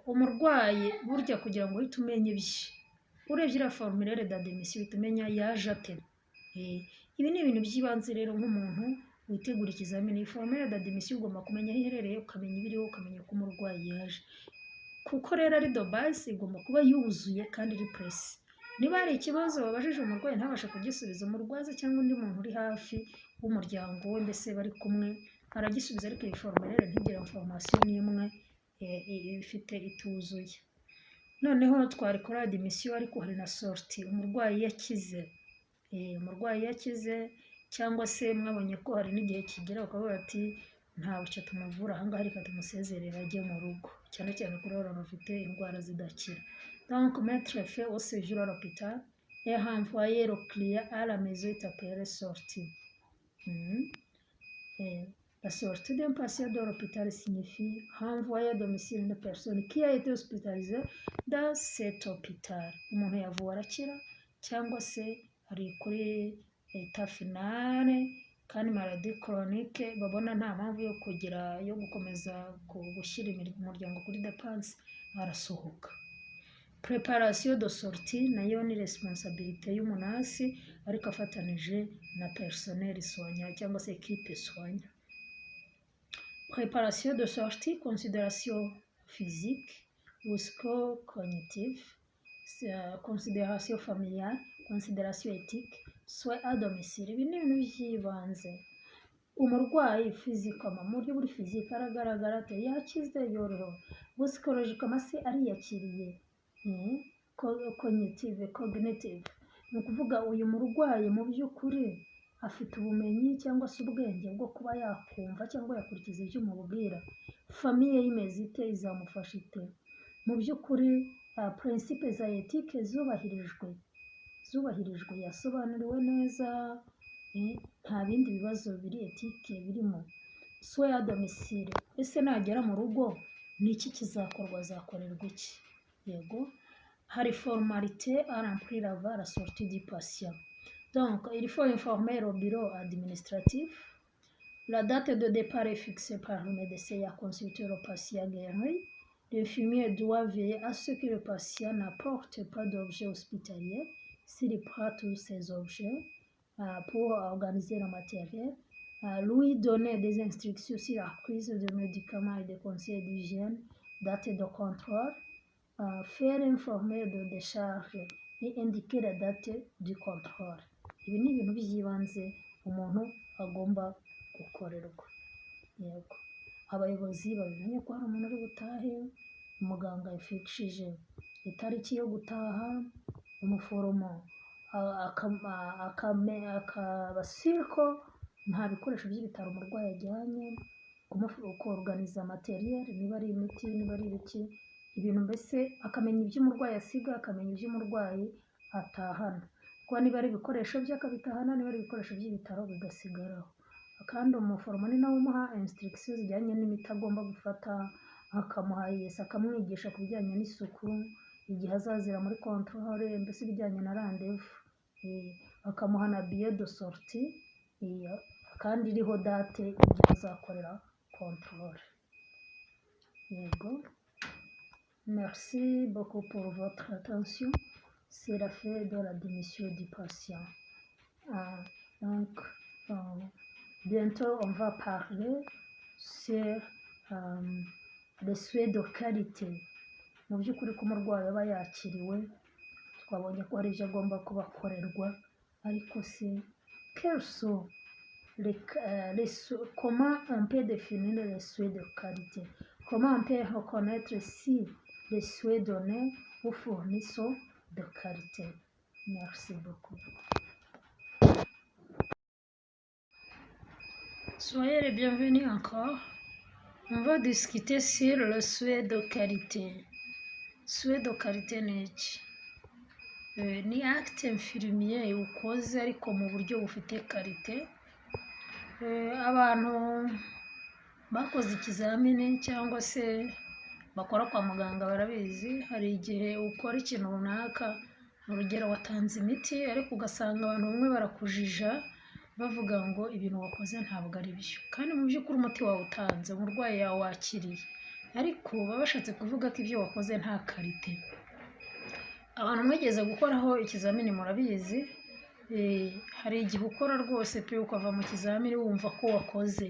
umurwayi burya kugira ngo uhite umenya ibye, urebye iriya formulaire d'admission uhita umenya yaje ate. Ibi ni ibintu by'ibanze rero nk'umuntu witegura ikizamini. Iyi formulaire d'admission ugomba kumenya aho iherereye, ukamenya ibiriho, ukamenya ko umurwayi yaje. Kuko rero ari de base, igomba kuba yuzuye kandi iri précis. Niba hari ikibazo babajije umurwayi ntabashe kugisubiza, umurwaza cyangwa undi muntu uri hafi w'umuryango we, mbese bari kumwe, aragisubiza, ariko iyi formulaire ntigire information n'imwe ifite ituzuye. Noneho twari kuri admission, ariko hari na sortie. Umurwayi yakize, umurwayi yakize, cyangwa se mwabonye ko hari n'igihe kigera bakavuga bati: "Ntabwo tumuvura aha ngaha, reka tumusezerere ajye mu rugo", cyane cyane kuri abantu bafite indwara zidakira. Donc mettre fin au séjour à l'hôpital et renvoyer le client à la maison est appelé sortie. La sortie d'un patient de l'hôpital signifie renvoyer à domicile une personne qui a été hospitalisée dans cet hôpital. Umuntu yavuwe arakira, cyangwa se ari kuri état final kandi maladie chronique, babona nta mpamvu yo kugira yo gukomeza gushyira umuryango kuri dépense, arasohoka. Préparation de sortie nayo ni responsabilité y'umu nurse, ariko afatanije na personnel soignant cyangwa se équipe soignant. Préparation de sortie, considération physique ou cognitive, considération familiale, considération éthique, soins à domicile. Ibi ni ibintu by'ibanze. Umurwayi physiquement, mu buryo buri physique, aragaragara ate? Yakize, yorohewe? Psychologiquement se ariyakiriye? Cognitive, cognitive ni ukuvuga uyu murwayi mu by'ukuri afite ubumenyi cyangwa se ubwenge bwo kuba yakumva cyangwa yakurikiza ibyo umubwira? Famille ye imeze ite? Izamufasha ite? Mu by'ukuri principe za éthique zubahirijwe, yasobanuriwe neza, nta bindi bibazo biri éthique birimo? Soins à domicile, ese nagera mu rugo ni iki kizakorwa, azakorerwa iki? Yego, hari formalité à remplir avant la sortie du patient. Donc il faut informer le bureau administratif. La date de départ est fixée par le médecin ayant consulté le patient guéri. L'infirmier doit veiller à ce que le patient n'apporte pas d'objets hospitaliers. S'il prend tous ces objets pour organiser le matériel, Lui donner des instructions sur la prise de médicaments et des conseils d'hygiène, date de contrôle, faire un formulaire de décharge et indiquer la date du contrôle. Ibi ni ibintu by'ibanze umuntu agomba gukorerwa. Yego, abayobozi babimenye ko hari umuntu uri butahe, umuganga yafikishije itariki yo gutaha, umuforomo akaba sûr ko nta bikoresho by'ibitaro umurwayi ajyanye, koruganiza matériel, niba ari imiti, niba ari ibiki, ibintu mbese akamenya ibyo umurwayi asiga, akamenya ibyo umurwayi atahana. Kuko niba ari ibikoresho bye akabitahana, niba ari ibikoresho by'ibitaro bigasigaraho. Kandi umuforomo ni nawe umuha instruction zijyanye n'imiti agomba gufata, akamuha yesi, akamwigisha ku bijyanye n'isuku, igihe azazira muri contrôle, mbese ibijyanye na rendez-vous. Akamuha na billet de sortie kandi iriho date igihe azakorera contrôle. Yego. Merci beaucoup pour votre attention. C'est la fin de la démission du patient. Donc, bientôt, on va parler sur les soins de qualité. Mu by'ukuri ko umurwayi aba yakiriwe, twabonye ko hari ibyo agomba kuba akorerwa, ariko se quels sont les so- comment on peut définir les soins de qualité? Comment on peut reconnaître si les soins donnés ou fournis sont de qualité? Merci beaucoup. Soyez les bienvenus encore. On va discuter sur le soin de qualité. Soin de qualité ni iki? Ni acte infirmier ukoze ariko mu buryo bufite qualité. Abantu bakoze ikizamini cyangwa se bakora kwa muganga barabizi, hari igihe ukora ikintu runaka, urugero watanze imiti ariko ugasanga abantu bamwe barakujija bavuga ngo ibintu wakoze ntabwo ari byo, kandi mu by'ukuri umuti wawutanze, umurwayi yawakiriye, ariko baba bashatse kuvuga ko ibyo wakoze nta qualité. Abantu mwigeze gukoraho ikizamini murabizi, hari igihe ukora rwose pe ukava mu kizamini wumva ko wakoze,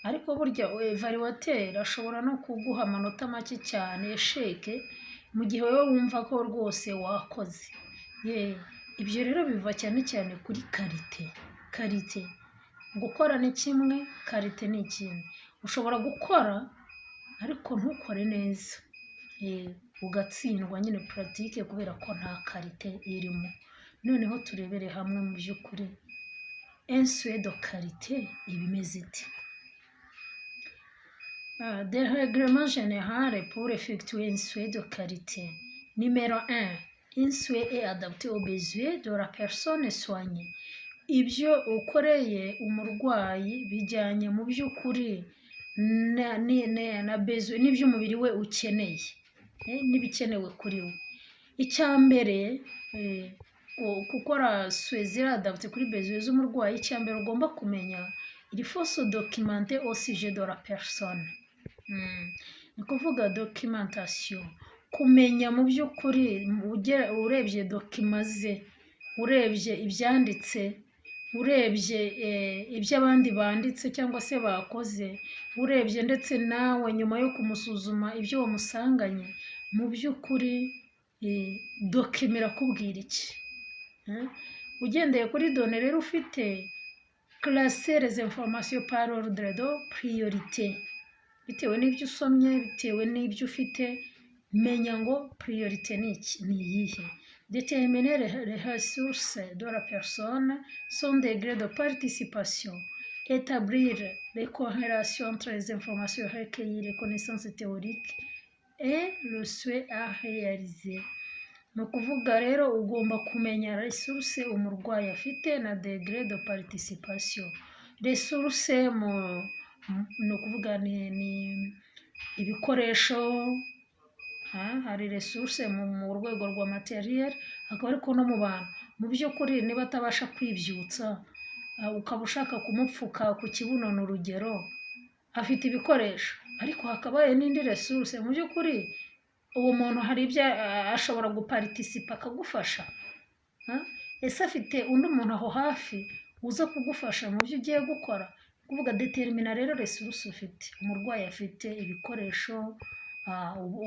ariko burya évaluateur ashobora no kuguha amanota make cyane, échec, mu gihe wowe wumva ko rwose wakoze. Ibyo rero biva cyane cyane kuri qualité. Qualité, gukora ni kimwe, qualité ni ikindi. Ushobora gukora ariko ntukore neza, ugatsindwa nyine pratique kubera ko nta qualité irimo. Noneho turebere hamwe mu by'ukuri un soin de qualité iba imeze ite? Des règlements généraux pour effectuer un soin de qualité. Numéro 1, un soin est adapté aux besoins de la personne soignée. Ibyo ukoreye umurwayi bijyanye mu by'ukuri na besoin n'ibyo umubiri we ukeneye, n'ibikenewe kuri we. Icya mbere, gukora soins ziri adapté kuri besoin z'umurwayi, icya mbere ugomba kumenya, il faut se documenter au sujet de la personne. Ni ukuvuga documentation, kumenya mu by'ukuri urebye documents ze, urebye ibyanditse, urebye ibyo abandi banditse cyangwa se bakoze, urebye ndetse nawe nyuma yo kumusuzuma ibyo wamusanganye, mu by'ukuri document irakubwira iki? Ugendeye kuri données rero ufite, classer les informations par ordre de priorité, bitewe n'ibyo usomye, bitewe n'ibyo ufite, menya ngo priorité ni iki, ni iyihe? Déterminer les ressources de la personne, son degré de participation, établir les corrélations entre les informations recueillies, les connaissances théoriques et le soin à réaliser. Ni ukuvuga rero ugomba kumenya ressources umurwayi afite na degré de participation. Ressources mu ni ukuvuga ni ibikoresho, hari ressources mu rwego rwa matériel, hakaba ariko no mu bantu. Mu by'ukuri niba atabasha kwibyutsa, ukaba ushaka kumupfuka ku kibuno, ni urugero, afite ibikoresho ariko hakabaye n'indi ressource, mu by'ukuri uwo muntu hari ibyo ashobora guparitisipa akagufasha. Ese afite undi muntu aho hafi uza kugufasha mu byo ugiye gukora? Kuvuga déterminer rero ressources ufite, umurwayi afite, ibikoresho,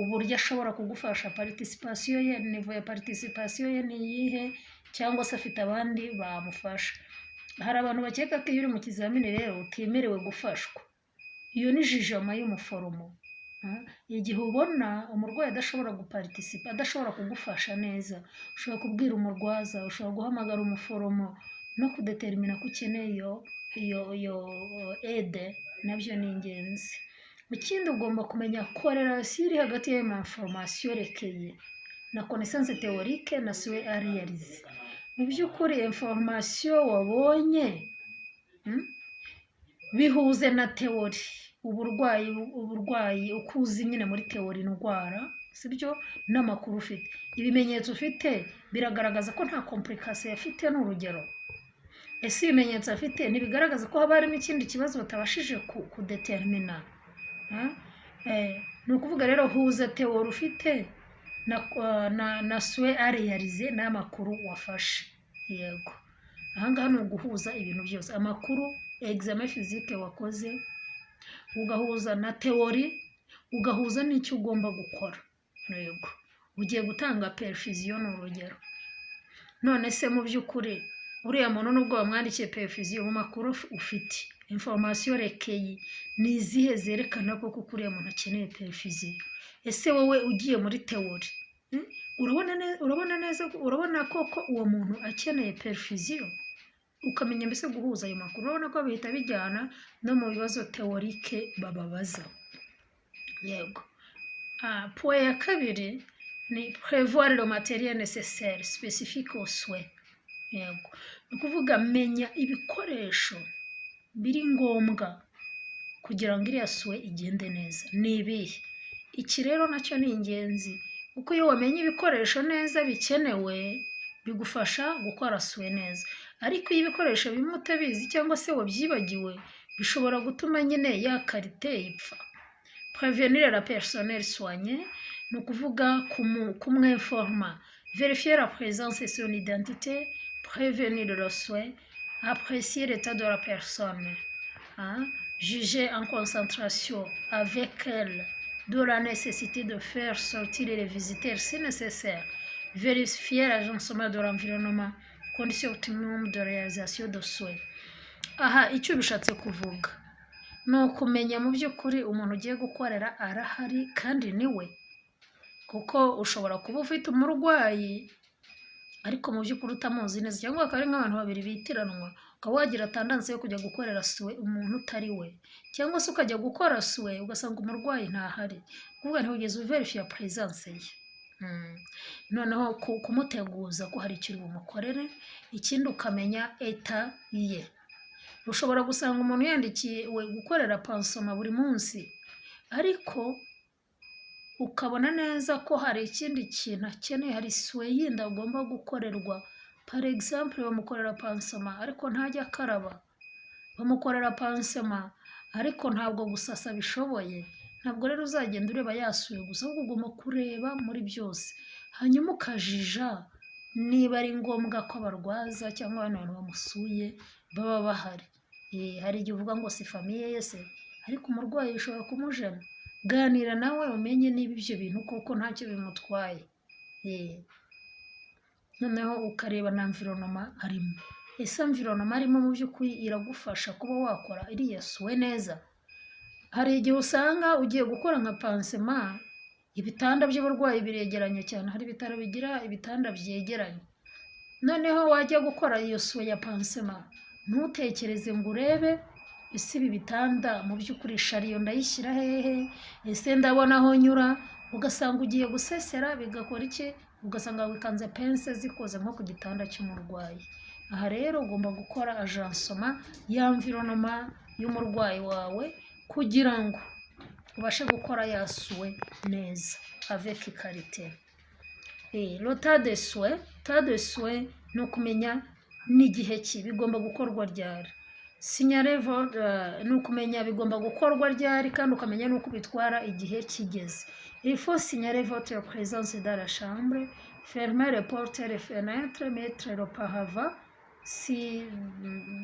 uburyo ashobora kugufasha, participation ye, niveau ya participation ye ni iyihe, cyangwa se afite abandi bamufasha. Hari abantu bakeka ko iyo uri mu kizamini rero utemerewe gufashwa. Iyo ni jugement y'umuforomo. Igihe ubona umurwayi adashobora guparticipa, adashobora kugufasha neza, ushobora kubwira umurwaza, ushobora guhamagara umuforomo. No kudetermina ko ukeneye iyo aide nabyo ni ingenzi. Ikindi, ugomba kumenya corrélation iri hagati y'ayo ma information recueillies na connaissance théorique na soin à réaliser. Mu by'ukuri information wabonye, bihuze na théorie, uburwayi uko uzi nyine muri théorie indwara, sibyo? N'amakuru ufite, ibimenyetso ufite biragaragaza ko nta complication afite, ni urugero. Ese ibimenyetso afite ntibigaragaza ko haba harimo ikindi kibazo batabashije kudetermina? Ni ukuvuga rero huza théorie ufite na soin à réaliser n'amakuru wafashe. Yego, ahangaha ni uguhuza ibintu byose: amakuru, examen physique wakoze, ugahuza na théorie, ugahuza n'icyo ugomba gukora. Yego, ugiye gutanga perfusion, ni urugero. None se mu by'ukuri uriya muntu, nubwo wamwandikiye perfusion, mu makuru ufite, information recueillies ni izihe zerekana ko koko uriya muntu akeneye perfusion? Ese wowe ugiye muri théorie, urabona neza, urabona koko uwo muntu akeneye perfusion? Ukamenya mbese guhuza ayo makuru. Urabona ko bihita bijyana no mu bibazo théorique bababaza. Yego. Point ya kabiri ni prévoir le matériel nécessaire spécifique au soin. Yego, ni ukuvuga menya ibikoresho biri ngombwa kugira ngo iriya soin igende neza ni ibihe. Iki rero nacyo ni ingenzi, kuko iyo wamenye ibikoresho neza bikenewe, bigufasha gukora soin neza. Ariko iyo ibikoresho bimwe utabizi cyangwa se wabyibagiwe, bishobora gutuma nyine ya qualité ipfa. Prévenir la personnel soigné, ni ukuvuga kumwinforma, vérifier la présence et son identité, prévenir le soin, apprécier l'état de la personne, hein, juger en concentration avec elle de la nécessité de faire sortir les visiteurs si nécessaire, vérifier l'agencement de l'environnement, condition optimum de réalisation de soins. Aha icyo bishatse kuvuga ni ukumenya mu by'ukuri umuntu ugiye gukorera arahari kandi ni we, kuko ushobora kuba ufite umurwayi ariko mu by'ukuri utamuzi neza, cyangwa akaba ari nk'abantu babiri bitiranwa, ukaba wagira tendance yo kujya gukorera soin umuntu utari we, cyangwa se ukajya gukora soin ugasanga umurwayi ntahari, kuvuga ntiwigeze uverifiya présence ye. Noneho kumuteguza ko hari icyo uri bumukorere. Ikindi, ukamenya état ye. Ushobora gusanga umuntu yandikiwe gukorera pansement buri munsi, ariko ukabona neza ko hari ikindi kintu akeneye, hari soin yindi agomba gukorerwa. Par exemple, bamukorera pansement ariko ntajya akaraba, bamukorera pansement ariko ntabwo gusasa bishoboye. Ntabwo rero uzagenda ureba ya soin gusa, ahubwo ugomba kureba muri byose, hanyuma ukajija niba ari ngombwa ko abarwaza cyangwa abandi bantu bamusuye baba bahari. Hari igihe uvuga ngo si famille ye se, ariko umurwayi bishobora kumujena. Ganira nawe umenye niba ibyo bintu koko ntacyo bimutwaye. Noneho ukareba na environnement arimo. Ese environnement arimo mu by'ukuri iragufasha kuba wakora iriya soin neza? Hari igihe usanga ugiye gukora nka pansement, ibitanda by'abarwayi biregeranye cyane. Hari ibitaro bigira ibitanda byegeranye, noneho wajya gukora iyo soin ya pansement ntutekereze ngo urebe: ese ibi bitanda mu by'ukuri chariot ndayishyira hehe? Ese ndabona aho nyura? Ugasanga ugiye gusesera, bigakora iki, ugasanga wikanze pince zikoze nko ku gitanda cy'umurwayi. Aha rero ugomba gukora agencement y'environnement y'umurwayi wawe kugira ngo ubashe gukora ya soin neza avec qualité. Le temps de soin, temps de soin ni ukumenya n'igihe ki bigomba gukorwa, ryari. Signaler, ni ukumenya bigomba gukorwa ryari, kandi ukamenya n'uko ubitwara igihe kigeze. Il faut signaler votre présence dans la chambre, fermer les portes et les fenêtres, mettre le paravent si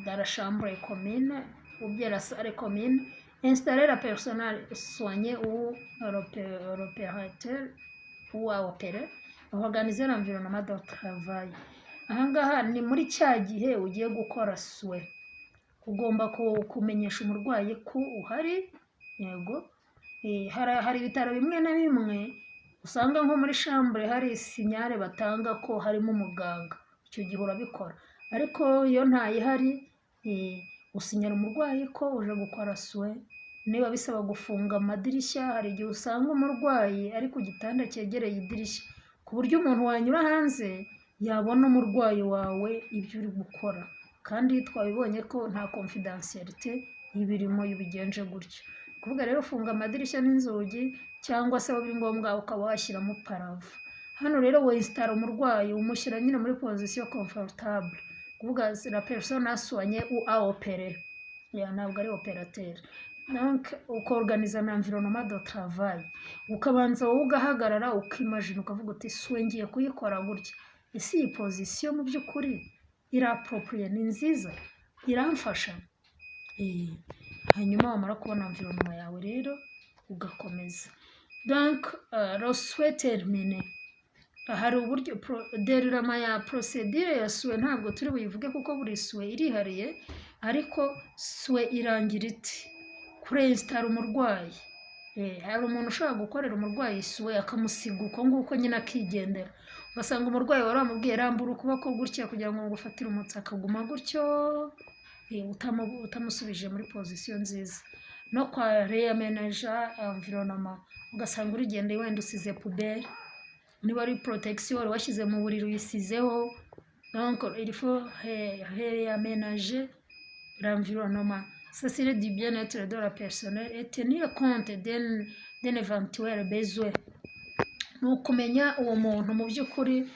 dans la chambre est commune. ou bien la salle commune, installer la personne soignée ou l'opérateur ou à opérer, organiser l'environnement de travail. Ahangaha ni muri cya gihe ugiye gukora soin, ugomba kumenyesha umurwayi ko uhari. Yego. Hari ibitaro bimwe na bimwe usanga nko muri chambre hari signal batanga ko harimo umuganga. Icyo gihe urabikora, ariko iyo ntayihari, usinyara umurwayi ko uje gukora soin. Niba bisaba gufunga amadirishya, hari igihe usanga umurwayi ari ku gitanda cyegereye idirishya, ku buryo umuntu wanyura hanze yabona umurwayi wawe ibyo uri gukora, kandi twabibonye ko nta confidentialité iba irimo iyo ubigenje gutyo. Kuvuga rero, funga amadirishya n'inzugi, cyangwa se aho biri ngombwa ukaba washyiramo paravent. Hano rero wesitara umurwayi, umushyira nyine muri position confortable, kuvuga la personne à soigner ou à opérer, ya ntabwo ari opérateur. Donc ukorganiza na environnement de travail, ukabanza wowe ugahagarara, ukimajina, ukavuga uti: "Soin ngiye kuyikora gutya, ese iyi position mu by'ukuri iri appropriée, ni nziza, iramfasha?" Hanyuma wamara kubona environnement yawe rero ugakomeza. Donc le soin terminé, hari uburyo déroulement ya procédure ya soin. Ntabwo turi buyivuge kuko buri soin irihariye, ariko soin irangira iti kurensitara umurwayi. Hari umuntu ushobora gukorera umurwayi soin akamusiga uko nguko nyine akigendera, ugasanga umurwayi wari wamubwiye rambura ukuboko gutya kugira ngo ngufatire umutsi, akaguma gutyo, utamusubije muri position nziza. No kwa réaménager environnement, ugasanga urigendeye wenda usize poubelle, niba ari protection wari washyize mu buriri uyisizeho. Donc il faut réaménager l'environnement, s'assurer du bien-être de la personnel et tenir compte d'un éventuel besoin. Ni ukumenya uwo muntu mu by'ukuri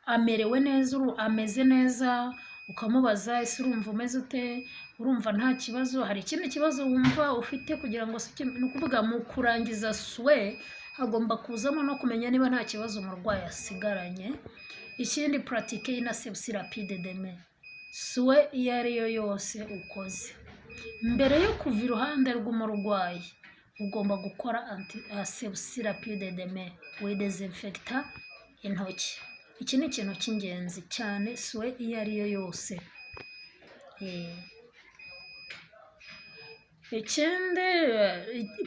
amerewe neza, ameze neza, ukamubaza: "Ese urumva umeze ute? Urumva nta kibazo? Hari ikindi kibazo wumva ufite?" Kugira ngo ni ukuvuga mu kurangiza soin hagomba kuzamo no kumenya niba nta kibazo umurwayi asigaranye. Ikindi, pratiquer une asepsie rapide des mains. Soin iyo ari yo yose ukoze, mbere yo kuva iruhande rw'umurwayi ugomba gukora asepsie rapide des mains, widezinfekita intoki. Iki ni ikintu cy'ingenzi cyane, soin iyo ari yo yose. Ikindi,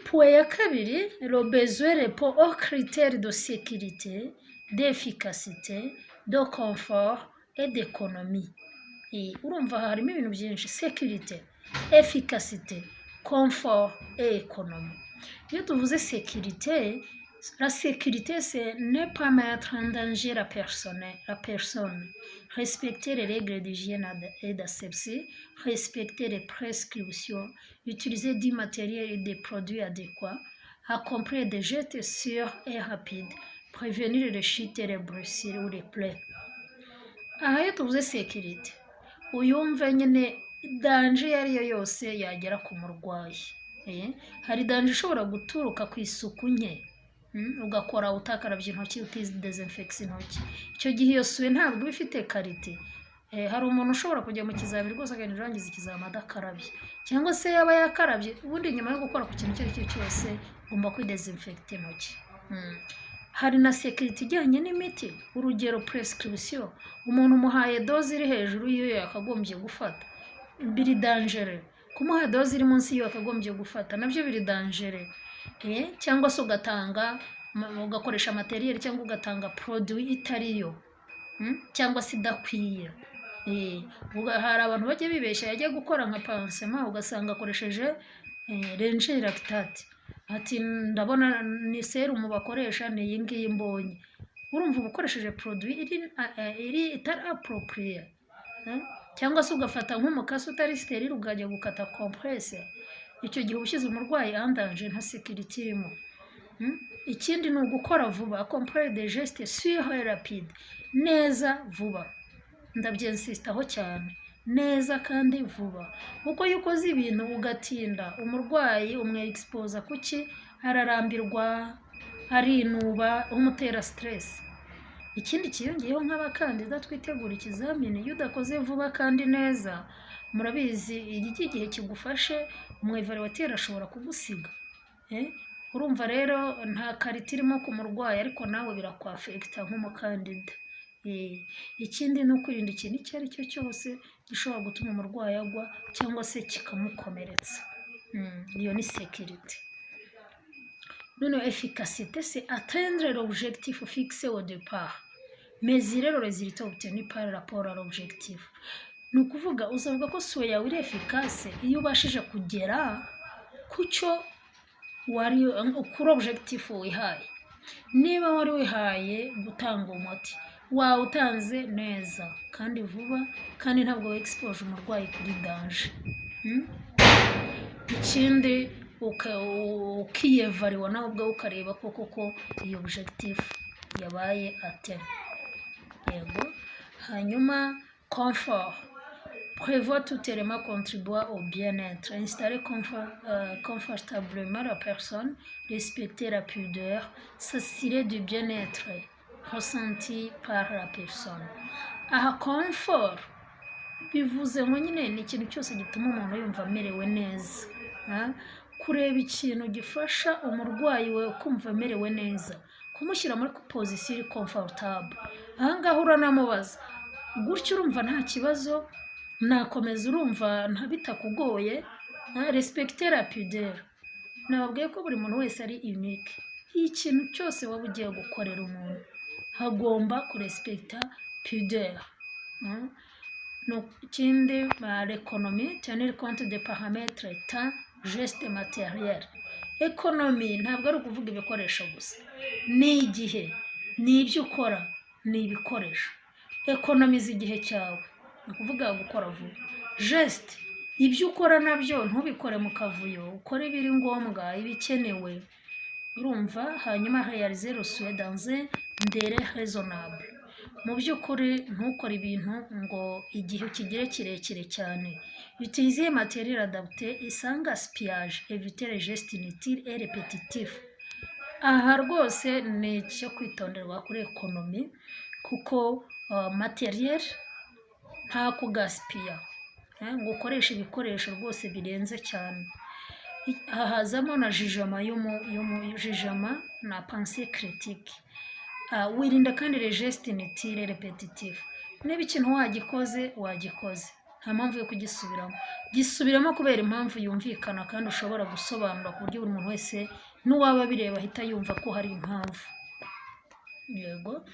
point ya kabiri, le besoin répond aux critères de sécurité, d'efficacité, de confort et d'économie. Urumva harimo ibintu byinshi: sécurité, efficacité, confort et économie. Iyo tuvuze sécurité, la sécurité, c'est ne pas mettre en danger la personne, respecter les règles d'hygiène et d'asepsie, respecter les prescriptions, utiliser du matériel et des produits adéquats, accomplir des gestes sûrs et rapides, prévenir les chutes et les blessures ou les plaies. Aha iyo tuvuze sécurité, uyumve nyine danger iyo ari yo yose yagera ku murwayi. Hari danger ishobora guturuka ku isuku nke, ugakora utakarabye intoki, utidezinfekisa intoki. Icyo gihe iyo soin ntabwo iba ifite qualité. Hari umuntu ushobora kujya mu kizami rwose akagenda urangiza ikizami adakarabye, cyangwa se yaba yakarabye, ubundi nyuma yo gukora ku kintu icyo ari cyo cyose ugomba kwidezinfekita intoki. Hari na sécurité ijyanye n'imiti, urugero prescription, umuntu umuhaye dose iri hejuru y'iyo yakagombye gufata, biri dangereux. Kumuha dose iri munsi y'iyo yakagombye gufata nabyo biri dangereux. Cyangwa se ugatanga, ugakoresha matériel cyangwa ugatanga produit itari yo, cyangwa se idakwiye. Hari abantu bajya bibeshya, yajya gukora nka pansement ugasanga akoresheje Ringer lactate, ati: "Ndabona ni sérum bakoresha, ni iyi ngiyi mbonye." Urumva uba ukoresheje produit iri itari appropriée. Cyangwa se ugafata nk'umukasi utari stérile ukajya gukata compresse. Icyo gihe uba ushyize umurwayi en danger, nta sécurité irimo. Ikindi ni ugukora vuba, accomplir des gestes sûrs et rapides, neza vuba. Ndabyensisitaho cyane, neza kandi vuba, kuko iyo ukoze ibintu ugatinda, umurwayi umwegisipoza kuki? Ararambirwa, arinuba, umutera stress. Ikindi kiyongeyeho, nk'abakandida twitegura ikizamini, iyo udakoze vuba kandi neza Murabizi, iki gihe kigufashe, umu évaluateur ashobora kugusiga. Urumva rero nta qualité irimo ku murwayi, ariko nawe birakwafekita nk'umukandida. Ikindi ni ukwirinda ikintu icyo ari cyo cyose gishobora gutuma umurwayi agwa cyangwa se kikamukomeretsa. Iyo ni sécurité. Noneho efficacité, c'est atteindre l'objectif fixé au départ, mesurer le résultat obtenu par rapport à l'objectif. Ni ukuvuga, uzavuga ko soin yawe iri efficace iyo ubashije kugera ku cyo wari, kuri objectif wihaye. Niba wari wihaye gutanga umuti, wawutanze neza kandi vuba, kandi ntabwo wexpoje umurwayi kuri danger. Ikindi, ukiyevariwa nawe ubwawe, ukareba ko koko iyo objectif yabaye atteint. Yego. Hanyuma confort: prévoir tout élément contribuant au bien-être, installer confortablement la personne, respecter la pudeur, s'assurer du bien-être ressenti par la personne. Aha confort bivuze ngo nyine ni ikintu cyose gituma umuntu yumva amerewe neza. Kureba ikintu gifasha umurwayi wawe kumva amerewe neza, kumushyira muri position iri confortable. Aha ngaha uranamubaza gutyo: "Urumva nta kibazo? Nakomeza? Urumva bitakugoye?" Respecter la pudeur: nababwiye ko buri muntu wese ari unique. Ikintu cyose waba ugiye gukorera umuntu, hagomba kurespekita pudeur. Ikindi, l'économie: tenir compte des paramètres temps, geste, matériel. Économie ntabwo ari ukuvuga ibikoresho gusa, ni igihe, ni ibyo ukora, ni ibikoresho. Ekonomiza igihe cyawe, ni ukuvuga gukora vuba. Geste, ibyo ukora nabyo ntubikore mu kavuyo, ukore ibiri ngombwa, ibikenewe, urumva. Hanyuma réaliser le soin dans un délai raisonnable. Mu by'ukuri ntukore ibintu ngo igihe ukigire kirekire cyane. Utiliser matériel adapté et sans gaspillage, éviter les gestes inutiles et répétitifs. Aha rwose ni icyo kwitonderwa kuri économie, kuko matériel, nta kugasipiya ngo ukoreshe ibikoresho rwose birenze cyane. Aha hazamo na jugement, jugement na pensée critique. Wirinda kandi les gestes inutiles, répétitifs. Niba ikintu wagikoze, wagikoze, nta mpamvu yo kugisubiramo. Gisubiramo kubera impamvu yumvikana kandi ushobora gusobanura, ku buryo buri muntu wese n'uwaba abireba ahita yumva ko hari impamvu. Yego.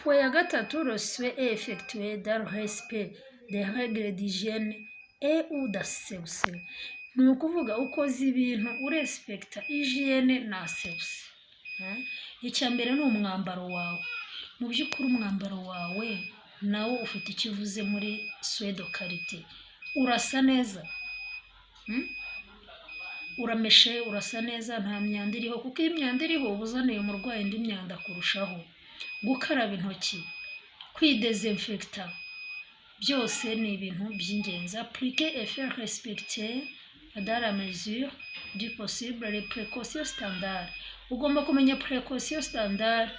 Point ya gatatu: le soin est effectué dans le respect des règles d'hygiène et ou d'asepsie. Ni ukuvuga, ukoze ibintu urespekita hygiène na asepsie. Icya mbere ni umwambaro wawe. Mu by'ukuri umwambaro wawe nawo ufite icyo uvuze muri soin de qualité. Urasa neza, Urameshe, urasa neza, nta myanda iriho, kuko iyo imyanda iriho uba uzaniye umurwayi indi myanda kurushaho. Gukaraba intoki, kwidezinfekita, byose ni ibintu by'ingenzi. Appliquer et faire respecter dans la mesure du possible les précautions standard. Ugomba kumenya précautions standard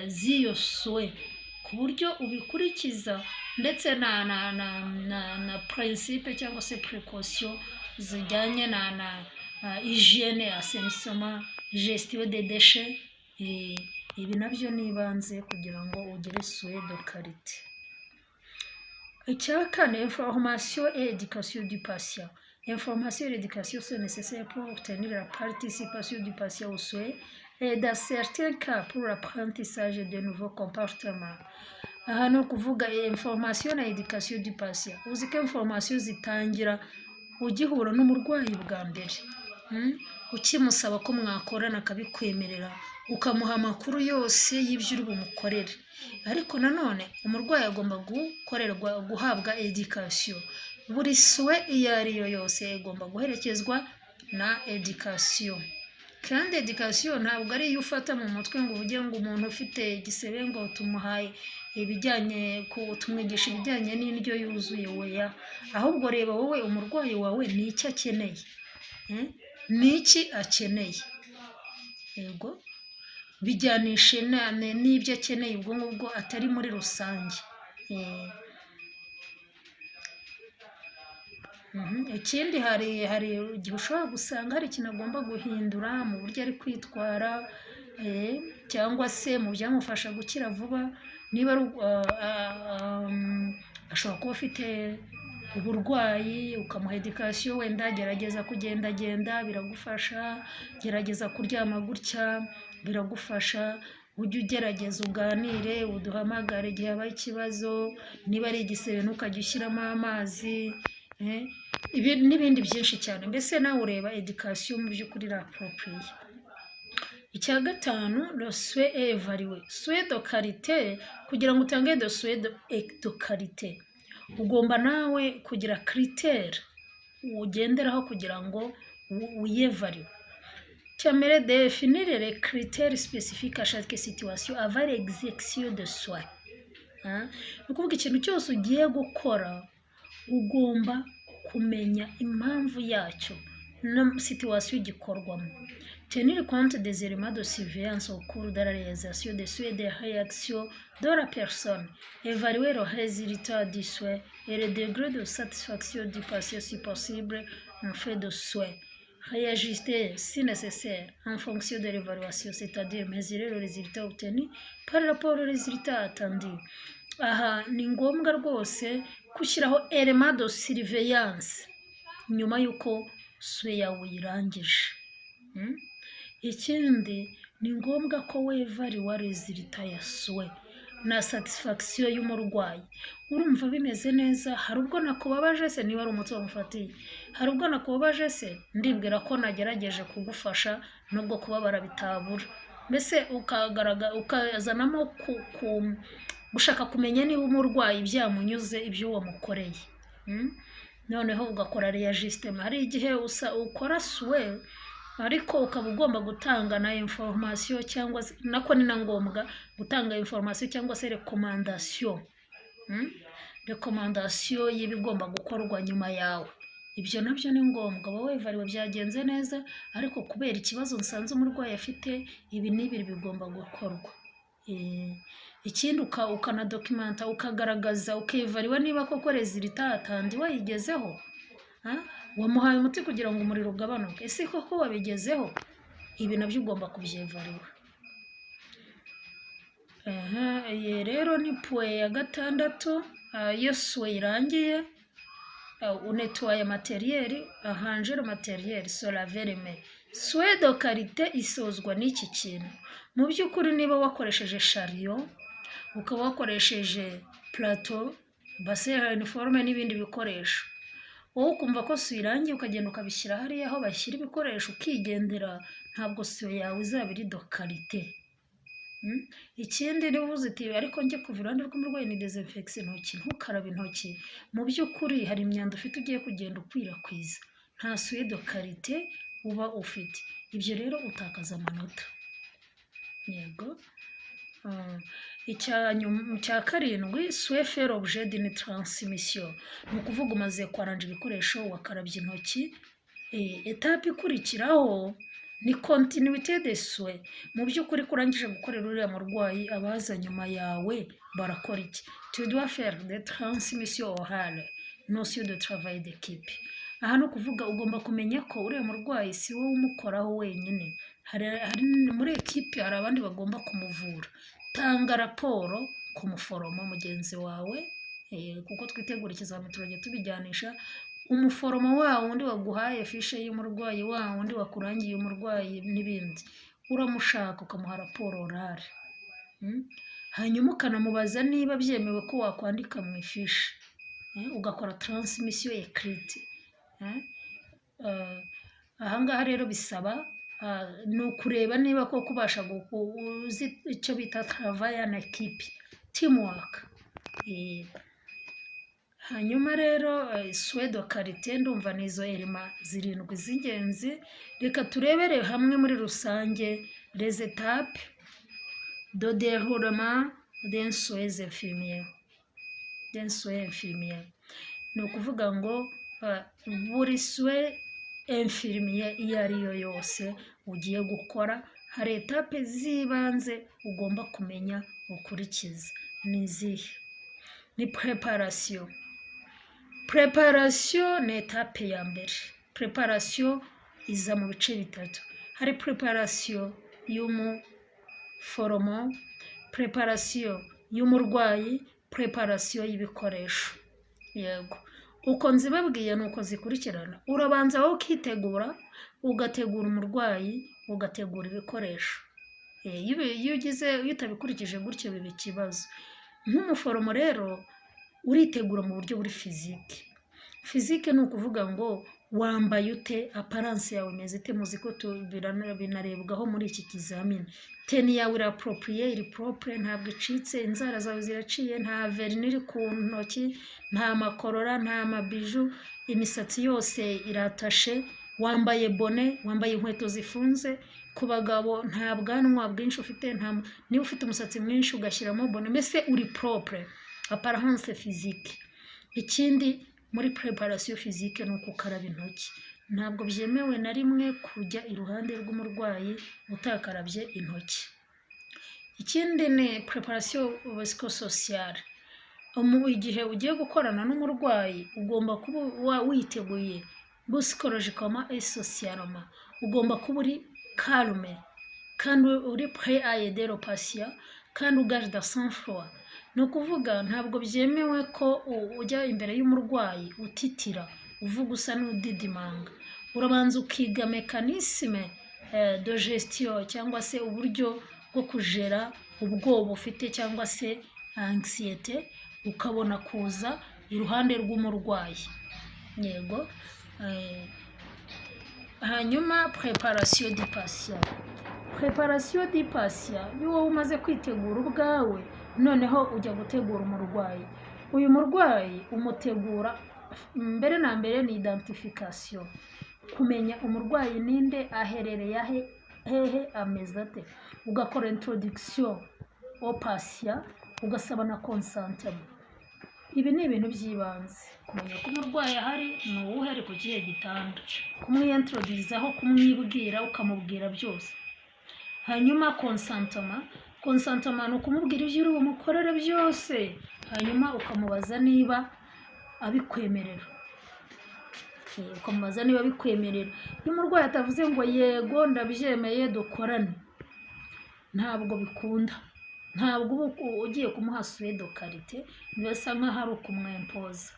z'iyo soin ku buryo ubikurikiza, ndetse na principe cyangwa se précaution zijyanye na hygiène, assainissement, gestion des déchets. Ibi nabyo ni ibanze kugira ngo ugire soin de qualité. Icya kane, information et éducation du patient. Information et éducation sont nécessaires pour obtenir la participation du patient aux soins et, dans certains cas, pour l'apprentissage de nouveaux comportements. Aha ni ukuvuga information na éducation du patient. Uzi ko information zitangira ugihura n'umurwayi bwa mbere, Ukimusaba ko mwakorana akabikwemerera, ukamuha amakuru yose y'ibyo uri bumukorere. Ariko nanone umurwayi agomba gukorerwa, guhabwa éducation. Buri soin iyo ari yo yose igomba guherekezwa na éducation. Kandi éducation ntabwo ari iyo ufata mu mutwe ngo uvuge ngo umuntu ufite igisebe ngo tumuhaye ibijyanye, tumwigisha ibijyanye n'indyo yuzuye. Weya, ahubwo reba wowe umurwayi wawe ni iki akeneye, Ni iki akeneye? Yego, bijyanishe n'ibyo akeneye, ubwo ngubwo atari muri rusange. Ikindi, hari igihe ushobora gusanga hari ikintu agomba guhindura mu buryo ari kwitwara, cyangwa se mu byamufasha gukira vuba. Niba ari ashobora kuba afite uburwayi, ukamuha éducation, wenda gerageza kugendagenda biragufasha, gerageza kuryama gutya biragufasha, ujye ugerageza uganire, uduhamagare igihe habaye ikibazo, niba ari igisebe ntukajye ushyiramo amazi, ibi n'ibindi byinshi cyane. Mbese nawe ureba éducation mu by'ukuri iri approprié. Icya gatanu, le soin est évalué. Soin de qualité, kugira ngo utange de soin de qualité, ugomba nawe kugira critère ugenderaho kugira ngo wiyévalue. Icya mbere, définir les critères spécifiques à chaque situation avant l'exécution de soin. Ni ukuvuga ikintu cyose ugiye gukora ugomba kumenya impamvu yacyo na situation gikorwamo. Tenir compte des éléments de surveillance au cours de la réalisation des soins, des réactions de la personne. Évaluer le résultat du soin et le degré de satisfaction du patient si possible en fin de soin. Réajuster si nécessaire en fonction de l'évaluation, c'est-à-dire mesurer le résultat obtenu par rapport au résultat attendu. Aha ni ngombwa rwose gushyiraho élément de surveillance nyuma y'uko soin yawe uyirangije. Ikindi, ni ngombwa ko wévalua résultat ya soin na satisfaction y'umurwayi. Urumva bimeze neza? Hari ubwo nakubabaje se? Niba ari umuti wamufatiye, hari ubwo nakubabaje se? Ndibwira ko nagerageje kugufasha nubwo kubabara bitabura. Mbese ukazanamo gushaka kumenya niba umurwayi byamunyuze ibyo wamukoreye. Noneho ugakora réajustement. Hari igihe ukora soin ariko ukaba ugomba gutanga na information, cyangwa se nako ni na ngombwa gutanga information cyangwa se recommandation. Recommandation y'ibigomba gukorwa nyuma yawe, ibyo nabyo ni ngombwa. Wowe wévalué byagenze neza, ariko kubera ikibazo nsanze umurwayi afite, ibi n'ibi bigomba gukorwa. Ikindi, ukanadocumenta, ukagaragaza, ukévalua niba koko résultat attendu wayigezeho. Wamuhaye umuti kugira ngo umuriro ugabanuke, ese koko wabigezeho? Ibi nabyo ugomba kubyévalua. Iyi rero ni point ya gatandatu. Iyo soin irangiye, unettoya matériel, arranger matériel, se laver les mains. Soin de qualité isozwa n'iki kintu. Mu by'ukuri, niba wakoresheje chariot, ukaba wakoresheje plateau, bassin uniforme n'ibindi bikoresho, wowe ukumva ko soin irangiye, ukagenda ukabishyira hariya aho bashyira ibikoresho ukigendera, ntabwo soin yawe izaba iri de qualité. Ikindi, niba uvuze uti ariko njye kuva iruhande rw'umurwayi ni désinfection intoki, ntukarabe intoki, mu by'ukuri hari imyanda ufite ugiye kugenda ukwirakwiza, nta soin de qualité uba ufite. Ibyo rero utakaza amanota. Yego. Icya karindwi, soin fait l'objet d'une transmission. Ni ukuvuga umaze kwaranja ibikoresho, wakarabye intoki, étape ikurikiraho ni continuité de soins. Mu by'ukuri, ko urangije gukorera uriya murwayi, abaza nyuma yawe barakora iki? Tu dois faire des transmissions orales, notion de travail d'équipe. Aha ni ukuvuga ugomba kumenya ko uriya murwayi si wowe umukoraho wenyine, hari muri équipe hari abandi bagomba kumuvura. Tanga raporo ku muforomo mugenzi wawe, kuko twitegura ikizami turajya tubijyanisha. Umuforomo wa wundi waguhaye fiche y'umurwayi, wa wundi wakurangiye umurwayi n'ibindi, uramushaka ukamuha raporo orale. Hanyuma ukanamubaza niba byemewe ko wakwandika mu ifiche, ugakora transmission écrite. Aha ngaha rero bisaba ni ukureba niba koko ubasha uzi icyo bita travail en équipe, teamwork. Hanyuma rero, soin de qualité, ndumva ni izo éléments zirindwi z'ingenzi. Reka turebere hamwe muri rusange les étapes de déroulement d'un soin infirmier, d'un soin infirmier. Ni ukuvuga ngo buri soin infirmier iyo ari yo yose ugiye gukora, hari étapes z'ibanze ugomba kumenya ukurikiza. Ni izihe? Ni préparation. Préparation ni étape ya mbere. Préparation iza mu bice bitatu: hari préparation y'umuforomo, préparation y'umurwayi, préparation y'ibikoresho. Yego, uko nzibabwiye ni uko zikurikirana. Urabanza wowe ukitegura, ugategura umurwayi, ugategura ibikoresho. Iyo ugize, iyo utabikurikije gutyo, biba ikibazo. Nk'umuforomo rero uritegura mu buryo buri physique. Physique ni ukuvuga ngo wambaye ute, apparence yawe imeze ite? Muzi ko binarebwaho muri iki kizamini. Tenue yawe iri appropriée, iri propre, ntabwo icitse, inzara zawe ziraciye, nta vernis iri ku ntoki, nta makorora, nta mabijoux, imisatsi yose iratashe, wambaye bonnet, wambaye inkweto zifunze. Ku bagabo, nta bwanwa bwinshi ufite, nta, niba ufite umusatsi mwinshi ugashyiramo bonnet, mbese uri propre, apparence physique. Ikindi muri préparation physique ni uko ukaraba intoki. Ntabwo byemewe na rimwe kujya iruhande rw'umurwayi utakarabye intoki. Ikindi ni préparation psychosociale. Igihe ugiye gukorana n'umurwayi, ugomba kuba witeguye psychologiquement et socialement. Ugomba kuba uri calme kandi uri prêt à aider le patient kandi ugarda sang-froid. Ni ukuvuga ntabwo byemewe ko ujya imbere y'umurwayi utitira, uvuga usa n'udidimanga. Urabanza ukiga mécanisme de gestion cyangwa se uburyo bwo kujera ubwoba ufite cyangwa se anxiété, ukabona kuza iruhande rw'umurwayi. Yego. Hanyuma préparation du patient. Préparation du patient, iyo wowe umaze kwitegura ubwawe, noneho ujya gutegura umurwayi. Uyu murwayi umutegura mbere na mbere ni identification, kumenya umurwayi ninde, aherereye ahe, hehe, ameze ate. Ugakora introduction au patient, ugasaba na consentement. Ibi ni ibintu by'ibanze: kumenya ko umurwayi ahari, ni uwuhe, ari ku kihe gitanda, kumwiyintroduizaho, kumwibwira, ukamubwira byose. Hanyuma consentement. Consentement ni ukumubwira ibyo uri bumukorere byose, hanyuma ukamubaza niba abikwemerera. Ukamubaza niba abikwemerera. Iyo umurwayi atavuze ngo "Yego, ndabyemeye, dukorane", ntabwo bikunda, ntabwo uba ugiye kumuha soin de qualité, bisa nk'aho ari ukumwempoza.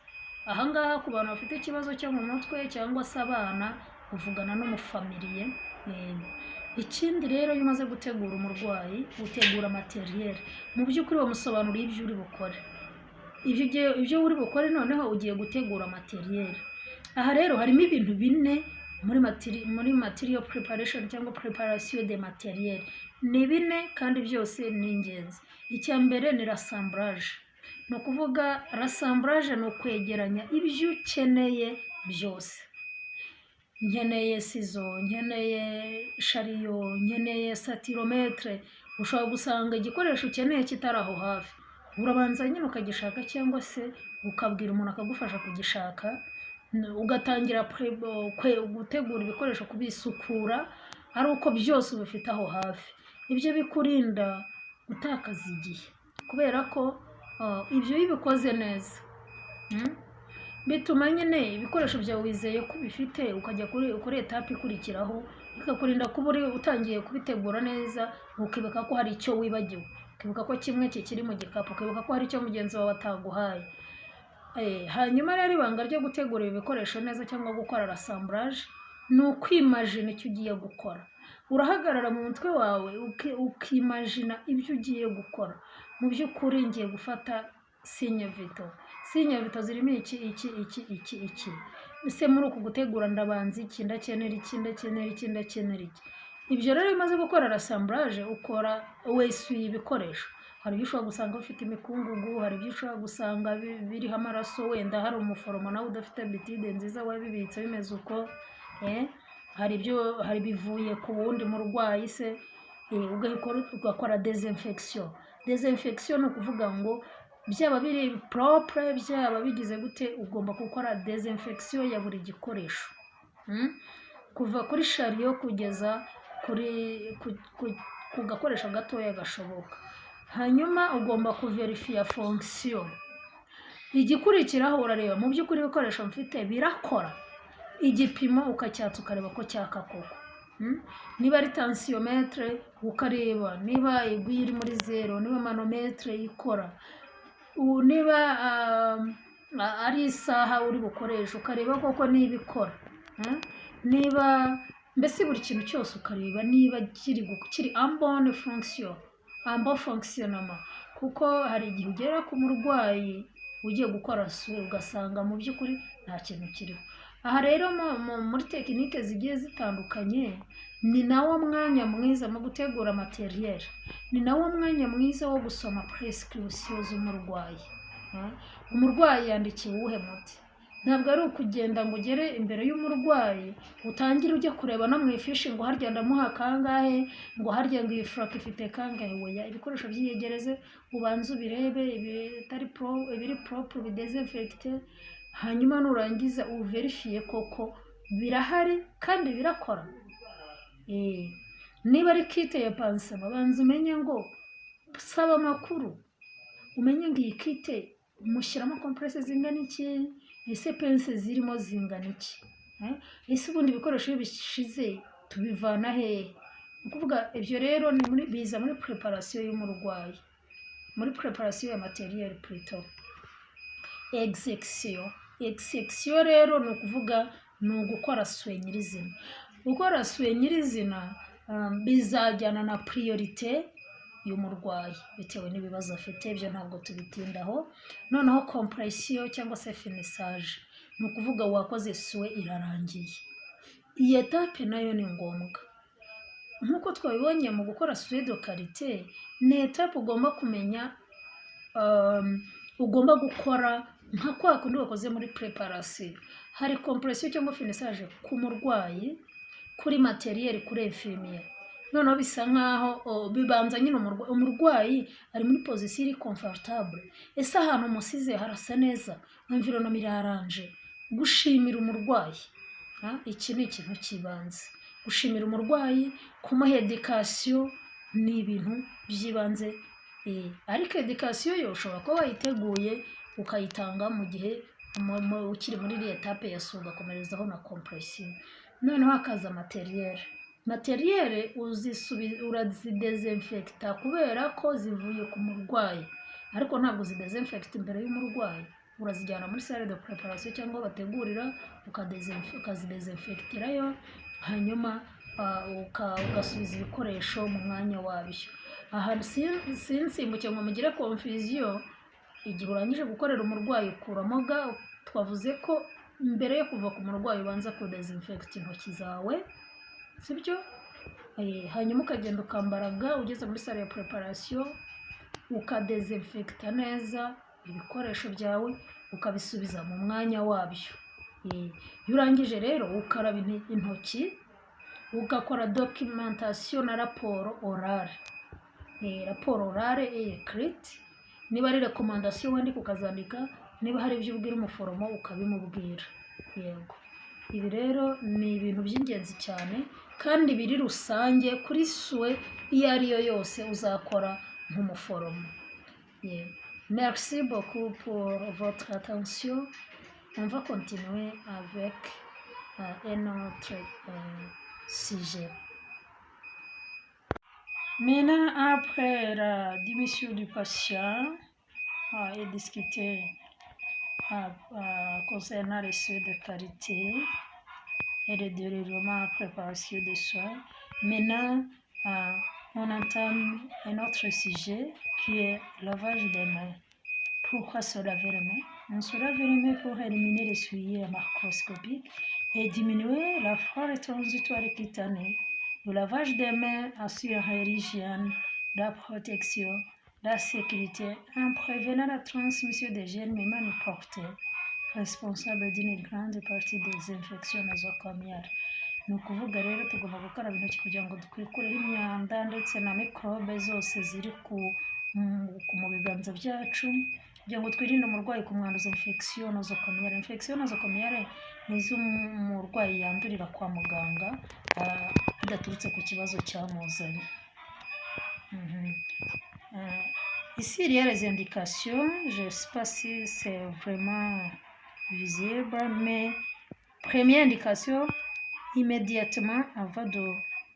Ahangaha ku bantu bafite ikibazo cyo mu mutwe cyangwa se abana, uvugana n'umufamiliye. Ikindi rero, iyo umaze gutegura umurwayi, utegura matériel. Mu by'ukuri bamusobanuriye ibyo uri bukore, ibyo uri bukore, noneho ugiye gutegura matériel. Aha rero harimo ibintu bine muri material preparation cyangwa préparation de matériel. Ni bine kandi byose ni ingenzi. Icya mbere ni rassemblage. Ni ukuvuga rassemblage ni ukwegeranya ibyo ukeneye byose. Nkeneye ciseaux, nkeneye chariot, nkeneye saturomètre. Ushobora gusanga igikoresho ukeneye kitari aho hafi, urabanza nyine ukagishaka cyangwa se ukabwira umuntu akagufasha kugishaka, ugatangira gutegura ibikoresho, kubisukura ari uko byose ubifite aho hafi. Ibyo bikurinda gutakaza igihe, kubera ko ibyo iyo ubikoze neza, bituma nyine ibikoresho byawe wizeye ko ubifite, ukajya kuri étape ikurikiraho, bikakurinda kuba uri utangiye kubitegura neza ukibuka ko hari icyo wibagiwe, ukibuka ko kimwe kikiri mu gikapu, ukibuka ko hari icyo mugenzi wawe ataguhaye. Hanyuma rero ibanga ryo gutegura ibi bikoresho neza cyangwa gukora rassemblage ni ukwimajina icyo ugiye gukora. Urahagarara mu mutwe wawe ukimajina ibyo ugiye gukora. Mu by'ukuri ngiye gufata signes vitaux. Signes vitaux zirimo iki, iki, iki, iki, iki. Ese muri uku gutegura ndabanza iki? Ndakenera iki, ndakenera iki, ndakenera iki. Ibyo rero, iyo umaze gukora rassemblage, ukora wesuye ibikoresho. Hari ibyo ushobora gusanga bifite imikungugu, hari ibyo ushobora gusanga biriho amaraso, wenda hari umuforomo nawe udafite habitude nziza wabibitse bimeze uko, hari ibyo hari bivuye ku wundi murwayi se, ugakora désinfection. Désinfection ni ukuvuga ngo byaba biri propre, byaba bigize gute, ugomba gukora désinfection ya buri gikoresho, Kuva kuri chariot kugeza kuri ku gakoresho gatoya gashoboka. Hanyuma ugomba kuverifiya fonction. Igikurikiraho, urareba mu by'ukuri ibikoresho mfite birakora, igipimo ukacyatsa ukareba ko cyaka koko. Niba ari tensiomètre, ukareba niba aiguille iri muri zéro, niba manomètre ikora, niba ari isaha uri bukoreshe, ukareba koko niba ikora. Niba mbese buri kintu cyose ukareba niba kiri en bonne fonction, en bon fonctionnement, kuko hari igihe ugera ku murwayi ugiye gukora soin, ugasanga mu by'ukuri nta kintu kiriho. Aha rero muri technique zigiye zitandukanye, ni nawo mwanya mwiza mu gutegura matériel, ni nawo mwanya mwiza wo gusoma prescription z'umurwayi. Umurwayi yandikiwe uwuhe muti? Ntabwo ari ukugenda ngo ugere imbere y'umurwayi utangire ujye kureba no mu ifishi ngo harya ndamuha kangahe, ngo harya ngo iyi flacon ifite kangahe. Weya, ibikoresho byiyegereze, ubanze ubirebe ibitari pro, ibiri propre, bidésinfecté, hanyuma nurangiza uvérifiye koko birahari kandi birakora. Niba ari kit ya pansement, banza umenye ngo, saba amakuru umenye ngo iyi kit mushyiramo compresse zingana iki, ese pinces zirimo zingana iki? Ese ubundi ibikoresho iyo bishize tubivana hehe? Ni ukuvuga ibyo rero ni muri biza muri préparation y'umurwayi, muri préparation ya matériel plutôt. Exécution. Exécution rero ni ukuvuga ni ugukora soin nyirizina. Gukora soin nyirizina bizajyana na priorité y'umurwayi bitewe n'ibibazo afite, ibyo ntabwo tubitindaho. Noneho compression cyangwa se finissage, ni ukuvuga wakoze soin irarangiye. Iyi étape nayo ni ngombwa nk'uko twabibonye mu gukora soin de qualité. Ni étape ugomba kumenya, ugomba gukora nka kwa kundi wakoze muri préparation. Hari compression cyangwa finissage ku murwayi, kuri matériel, kuri infirmier. Noneho bisa nkaho bibanza nyine umurwayi ari muri position iri confortable. Ese ahantu umusize harasa neza? Environnement iraranje? Gushimira umurwayi, iki ni ikintu cy'ibanze. Gushimira umurwayi, kumuha éducation ni ibintu by'ibanze. Ariko éducation yo ushobora kuba wayiteguye ukayitanga mu gihe ukiri muri iriya étape ya soin, ugakomerezaho na compression. Noneho hakaza matériel. Matériel urazidésinfecta kubera ko zivuye ku murwayi, ariko ntabwo uzidésinfecta imbere y'umurwayi. Urazijyana muri salle de préparation cyangwa aho bategurira, ukazidésinfectirayo, hanyuma ugasubiza ibikoresho mu mwanya wabyo. Aha sinsimbuke ngo mugire confusion. Igihe urangije gukorera umurwayi, ukuramo gants. Twavuze ko mbere yo kuva ku murwayi ubanza kudésinfecta intoki zawe, sibyo? Hanyuma ukagenda ukambara gants, ugeze muri salle ya préparation ukadésinfecta neza ibikoresho byawe, ukabisubiza mu mwanya wabyo. Iyo urangije rero ukaraba intoki, ugakora documentation na rapport orale, rapport orale et écrite. Niba ari recommandation wandika ukazandika, niba hari ibyo ubwira umuforomo ukabimubwira. Yego, ibi rero ni ibintu by'ingenzi cyane kandi biri rusange kuri soin iyo ari yo yose uzakora nk'umuforomo. Yego. Merci beaucoup pour votre attention. On va continuer avec un autre sujet. Maintenant, après la démission du patient et discuter concernant les soins de qualité et le déroulement en préparation des soins, maintenant, on entame un autre sujet qui est lavage des mains. Pourquoi se laver les mains? On se lave les mains pour éliminer les souillures macroscopiques et diminuer la flore transitoire cutanée. Le lavage des mains assure l'hygiène, la protection, la sécurité en prévenant la transmission des germes manuportés, responsables d'une grande partie des infections nosocomiales. Ni ukuvuga rero tugomba gukaraba intoki kugira ngo twikureho imyanda ndetse na mikorobe zose ziri mu biganza byacu, kugira ngo twirinde umurwayi kumwanduza infection nosocomiale. Infection nosocomiale ni izo umurwayi yandurira kwa muganga bidaturutse ku kibazo cyamuzanye. Ici, il y a les indications. Je ne sais pas si c'est vraiment visible, mais première indication, immédiatement avant de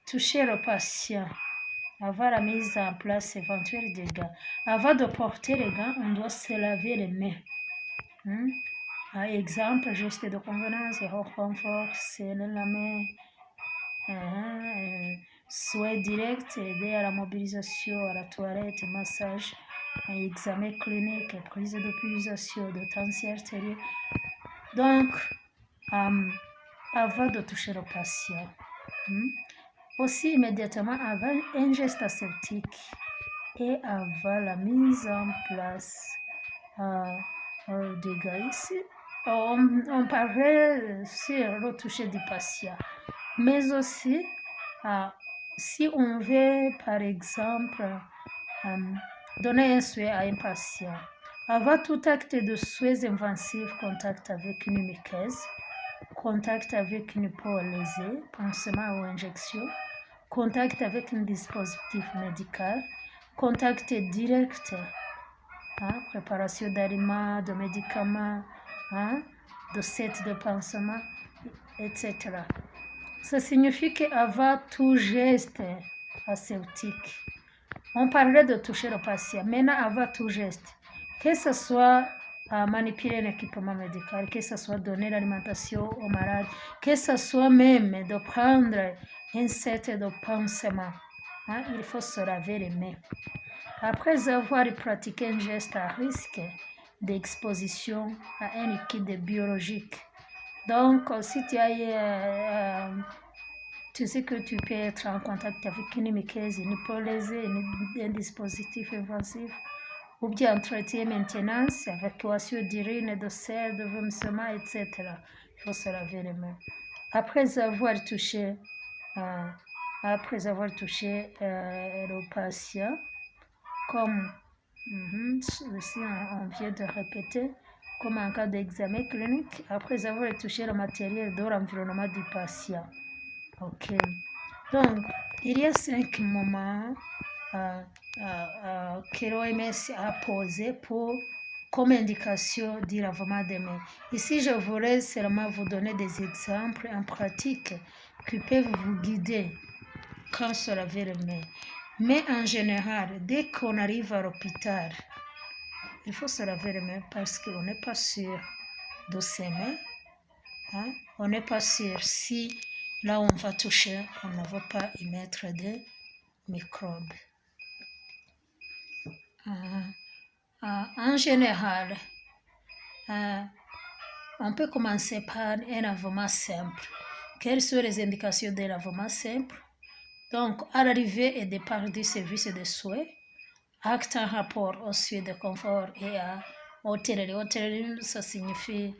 toucher le patient, avant la mise en place éventuelle des gants. Avant de porter les gants, on doit se laver les mains. Par exemple, geste de convenance, réconfort, serrer la main, soins directs, aider à la mobilisation, à la toilette, massage, examen clinique, prise de pulsation, de tension artérielle. Donc, avant de toucher le patient. Aussi immédiatement avant un geste aseptique et avant la mise en place des gants. Ici, on parlait sur le toucher du patient, mais aussi si on veut, par exemple, donner un soin à un patient, avant tout acte de soins invasifs, contact avec une muqueuse, contact avec une peau lésée, pansement ou injection, contact avec un dispositif médical, contact direct, hein, préparation d'aliments, de médicaments, hein, de sets de pansement, etc. Ça signifie qu'avant tout geste aseptique, on parlait de toucher le patient. Maintenant, avant tout geste, que ce soit manipuler un équipement médical, que ce soit donner l'alimentation au malade, que ce soit même de prendre un set de pansement, hein, il faut se laver les mains. Après avoir pratiqué un geste à risque d'exposition à un liquide biologique. Donc, si tu as, tu sais que tu peux être en contact avec une muqueuse, une peau lésée, un dispositif invasif, ou bien entretien et maintenance, évacuation d'urine, de selles, de vomissement, etc. Il faut se laver les mains. Après avoir touché le patient, comme ici on vient de répéter, comme en cas d'examen clinique, après avoir touché le matériel de l'environnement du patient. Ok. Donc, il y a cinq moments que l'OMS a posés comme indication du lavement des mains. Ici, je voudrais seulement vous donner des exemples en pratique qui peuvent vous guider quand se laver les mains. Mais en général, dès qu'on arrive à l'hôpital, il faut se laver les mains parce qu'on n'est pas sûr de ses mains. Hein? On n'est pas sûr si là où on va toucher, on ne va pas y mettre des microbes. En général, on peut commencer par un lavement simple. Quelles sont les indications de lavement simple? Donc, à l'arrivée et départ du service de soins, acte en rapport au soin de confort et à hôtellerie. Hôtellerie, ça signifie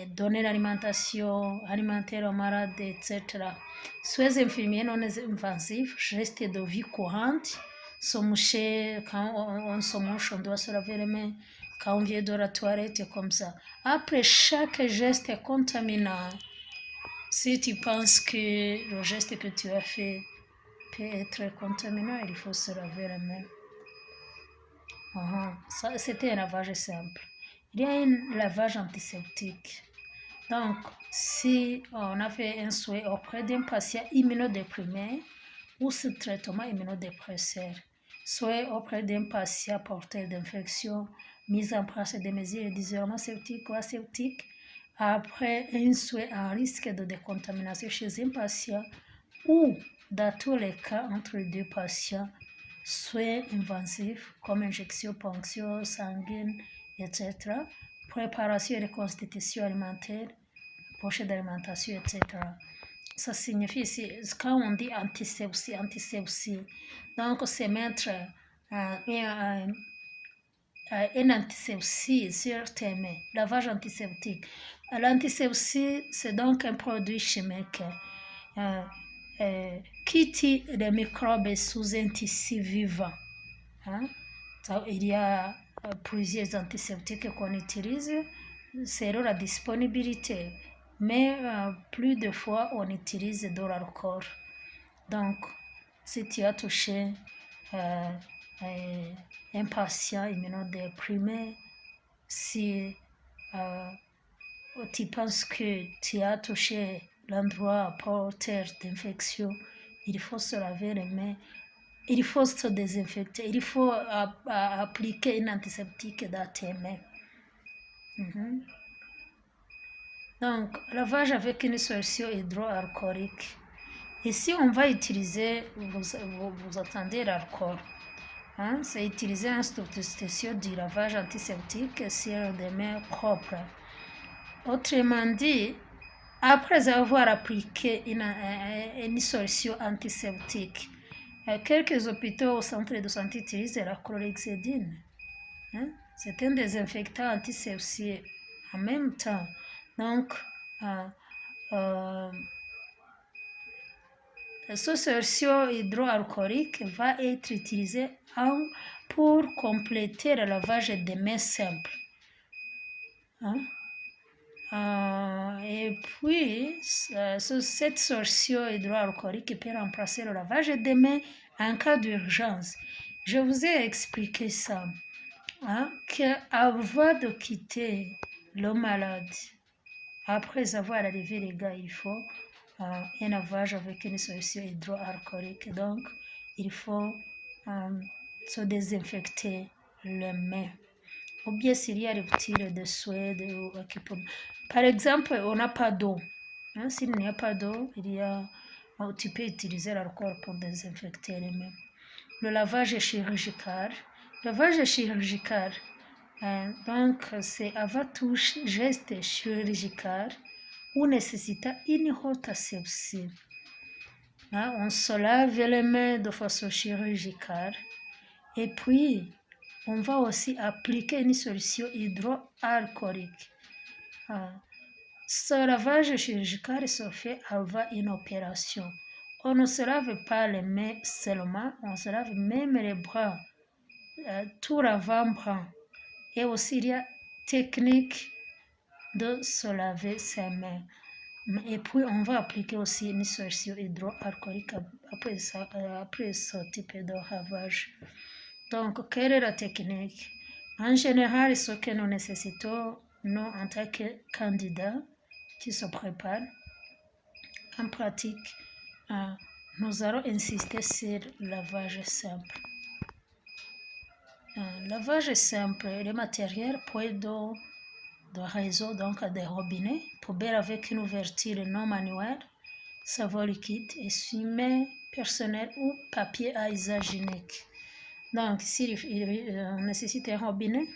donner l'alimentation, alimenter le malade, etc. Soins infirmiers non invasifs, gestes de vie courante, se moucher, quand on se mouche, on doit se laver les mains, quand on vient de la toilette, comme ça. Après chaque geste contaminant, si tu penses que le geste que tu as fait peut être contaminant, il faut se laver les mains. Ça, c'était un lavage simple. Il y a un lavage antiseptique. Donc, si on a fait un soin auprès d'un patient immunodéprimé ou sous traitement immunodépresseur, soin auprès d'un patient porteur d'infection, mise en place des mesures d'isolement septique ou aseptique, après un soin à risque de décontamination chez un patient ou, dans tous les cas, entre deux patients, soins invasifs comme injection, ponction sanguine, etc., préparation et reconstitution alimentaire, poche d'alimentation, etc. Ça signifie ici, quand on dit antisepsie, antisepsie, donc c'est mettre un antisepsie sur tes mains, lavage antiseptique. L'antisepsie, c'est donc un produit chimique qui tue les microbes sous un tissu vivant. Hein? Ça, il y a plusieurs antiseptiques qu'on utilise selon la disponibilité, mais plus de fois on utilise de l'alcool. Donc, si tu as touché un patient immunodéprimé, si tu penses que tu as touché l'endroit porteur d'infection, il faut se laver les mains, il faut se désinfecter, il faut appliquer une antiseptique dans tes mains. Donc, lavage avec une solution hydroalcoolique. Ici, on va utiliser, vous attendez l'alcool. Hein, c'est utiliser un substitution du lavage antiseptique sur des mains propres. Autrement dit, après avoir appliqué une solution antiseptique, quelques hôpitaux ou centres de santé utilisent la chlorhexidine. Hein? C'est un désinfectant antiseptique en même temps. Donc, cette solution hydroalcoolique va être utilisée pour compléter le lavage des mains simple. Hein? Et puis, cette solution hydroalcoolique peut remplacer le lavage des mains en cas d'urgence. Je vous ai expliqué ça, hein, qu'avant de quitter le malade, après avoir enlevé les gants, il faut un lavage avec une solution hydroalcoolique. Donc, il faut se désinfecter les mains. Ou bien s'il y a rupture de soins ou équipement. Par exemple, on n'a pas d'eau. Hein, s'il n'y a pas d'eau, il y a, oh, tu peux utiliser l'alcool pour désinfecter les mains. Le lavage chirurgical. Le lavage chirurgical, hein, donc c'est avant tout geste chirurgical ou nécessitant une haute asepsie. Hein, on se lave les mains de façon chirurgicale et puis on va aussi appliquer une solution hydroalcoolique. Ah, ce lavage chirurgical se fait avant une opération. On ne se lave pas les mains seulement, on se lave même les bras, tout l'avant-bras. Et aussi, il y a technique de se laver ses mains. Et puis, on va appliquer aussi une solution hydroalcoolique après ça, après ce type de lavage. Donc, quelle est la technique? En général, ce que nous nécessitons, nous, en tant que candidats qui se préparent, en pratique, nous allons insister sur le lavage simple. Lavage simple, le matériel, point d'eau de réseau, donc des robinets, poubelle avec une ouverture non manuelle, savon liquide, essuie-main personnel ou papier à usage unique. Donc, ici, on nécessite un robinet.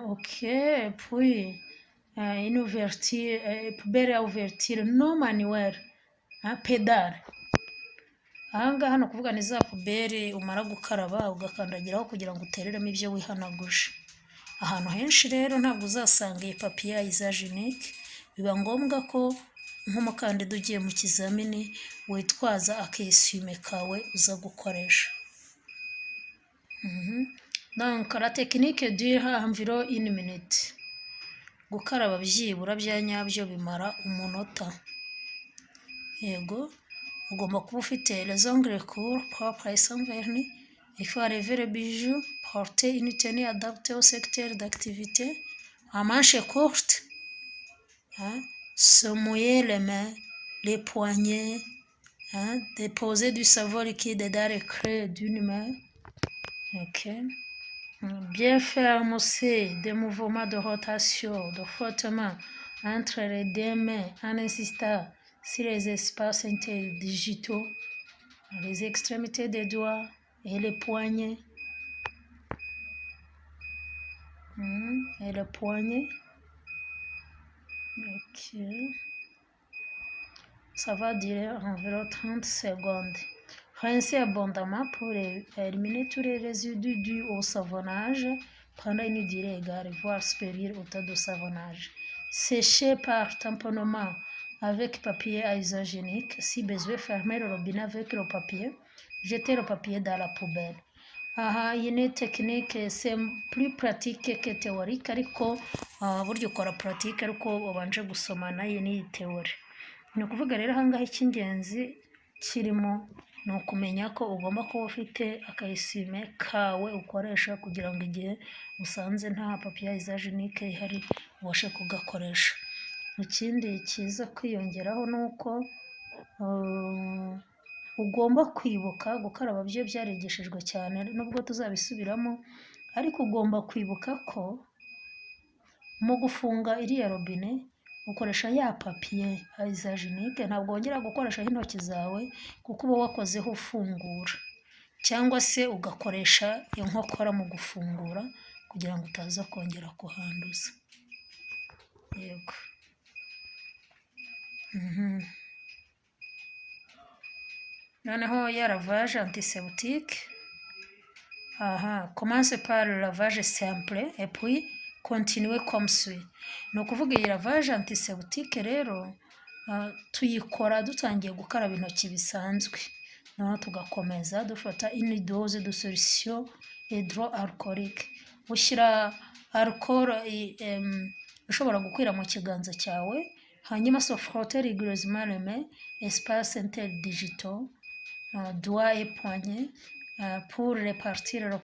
Ok, et puis une ouverture, poubelle à ouverture non manuelle, hein, pédale. Aha ngaha ni ukuvuga ni za poubelle umara gukaraba ugakandagiraho kugira ngo utereremo ibyo wihanaguje. Ahantu henshi rero ntabwo uzasanga iyi papier à usage unique, biba ngombwa ko nk'umukandida ugiye mu kizamini witwaza akessuie-main kawe uza gukoresha. Donc la technique dure environ une minute. Gukaraba byibura bya nyabyo bimara umunota. Yego, ugomba kuba ufite les ongles courts, propres et sans vernis. Il faut enlever les bijoux, porter une tenue adaptée au secteur d'activité, à manches courtes, hein, se mouiller les mains, les poignets, hein, déposer du savon liquide dans le creux d'une main. Ok. Bien faire mousser des mouvements de rotation, de frottement entre les deux mains en insistant sur les espaces interdigitaux, les extrémités des doigts et les poignets. Et le poignet. Ok. Ça va durer environ 30 secondes. Rincer abondamment pour éliminer tous les résidus dus au savonnage pendant une durée égale, voire supérieure au temps de savonnage. Sécher par tamponnement avec papier à usage unique. Si besoin, fermer le robinet avec le papier. Jeter le papier dans la poubelle. Aha, iyi ni technique, c'est plus pratique que théorique, ariko burya ukora pratique ariko ubanje gusoma nayo ni théorie. Ni ukuvuga rero ahangaha icy'ingenzi kirimo Ni ukumenya ko ugomba kuba ufite aka essuie-main kawe ukoresha kugira ngo igihe usanze nta papier à usage unique ihari ubashe kugakoresha. Ikindi kiza kwiyongeraho ni uko ugomba kwibuka gukaraba, byo byarigishijwe cyane nubwo tuzabisubiramo, ariko ugomba kwibuka ko mu gufunga iriya robine ukoresha ya papier à usage unique, ntabwo wongera gukoreshaho intoki zawe kuko uba wakozeho ufungura, cyangwa se ugakoresha inkokora mu gufungura kugira ngo utaza kongera kuhanduza. Yego. Noneho ya lavage antiseptique, aha commence par le lavage simple et puis continue comme suit. Ni ukuvuga iyi lavage antiseptique rero tuyikora dutangiye gukaraba intoki bisanzwe, noneho tugakomeza dufata une dose de solution hydroalcoolique. Ushyira alcool ishobora gukwira mu kiganza cyawe, hanyuma se frotter rigoureusement les mains, espace interdigitaux, doigts et poignets, pour répartir le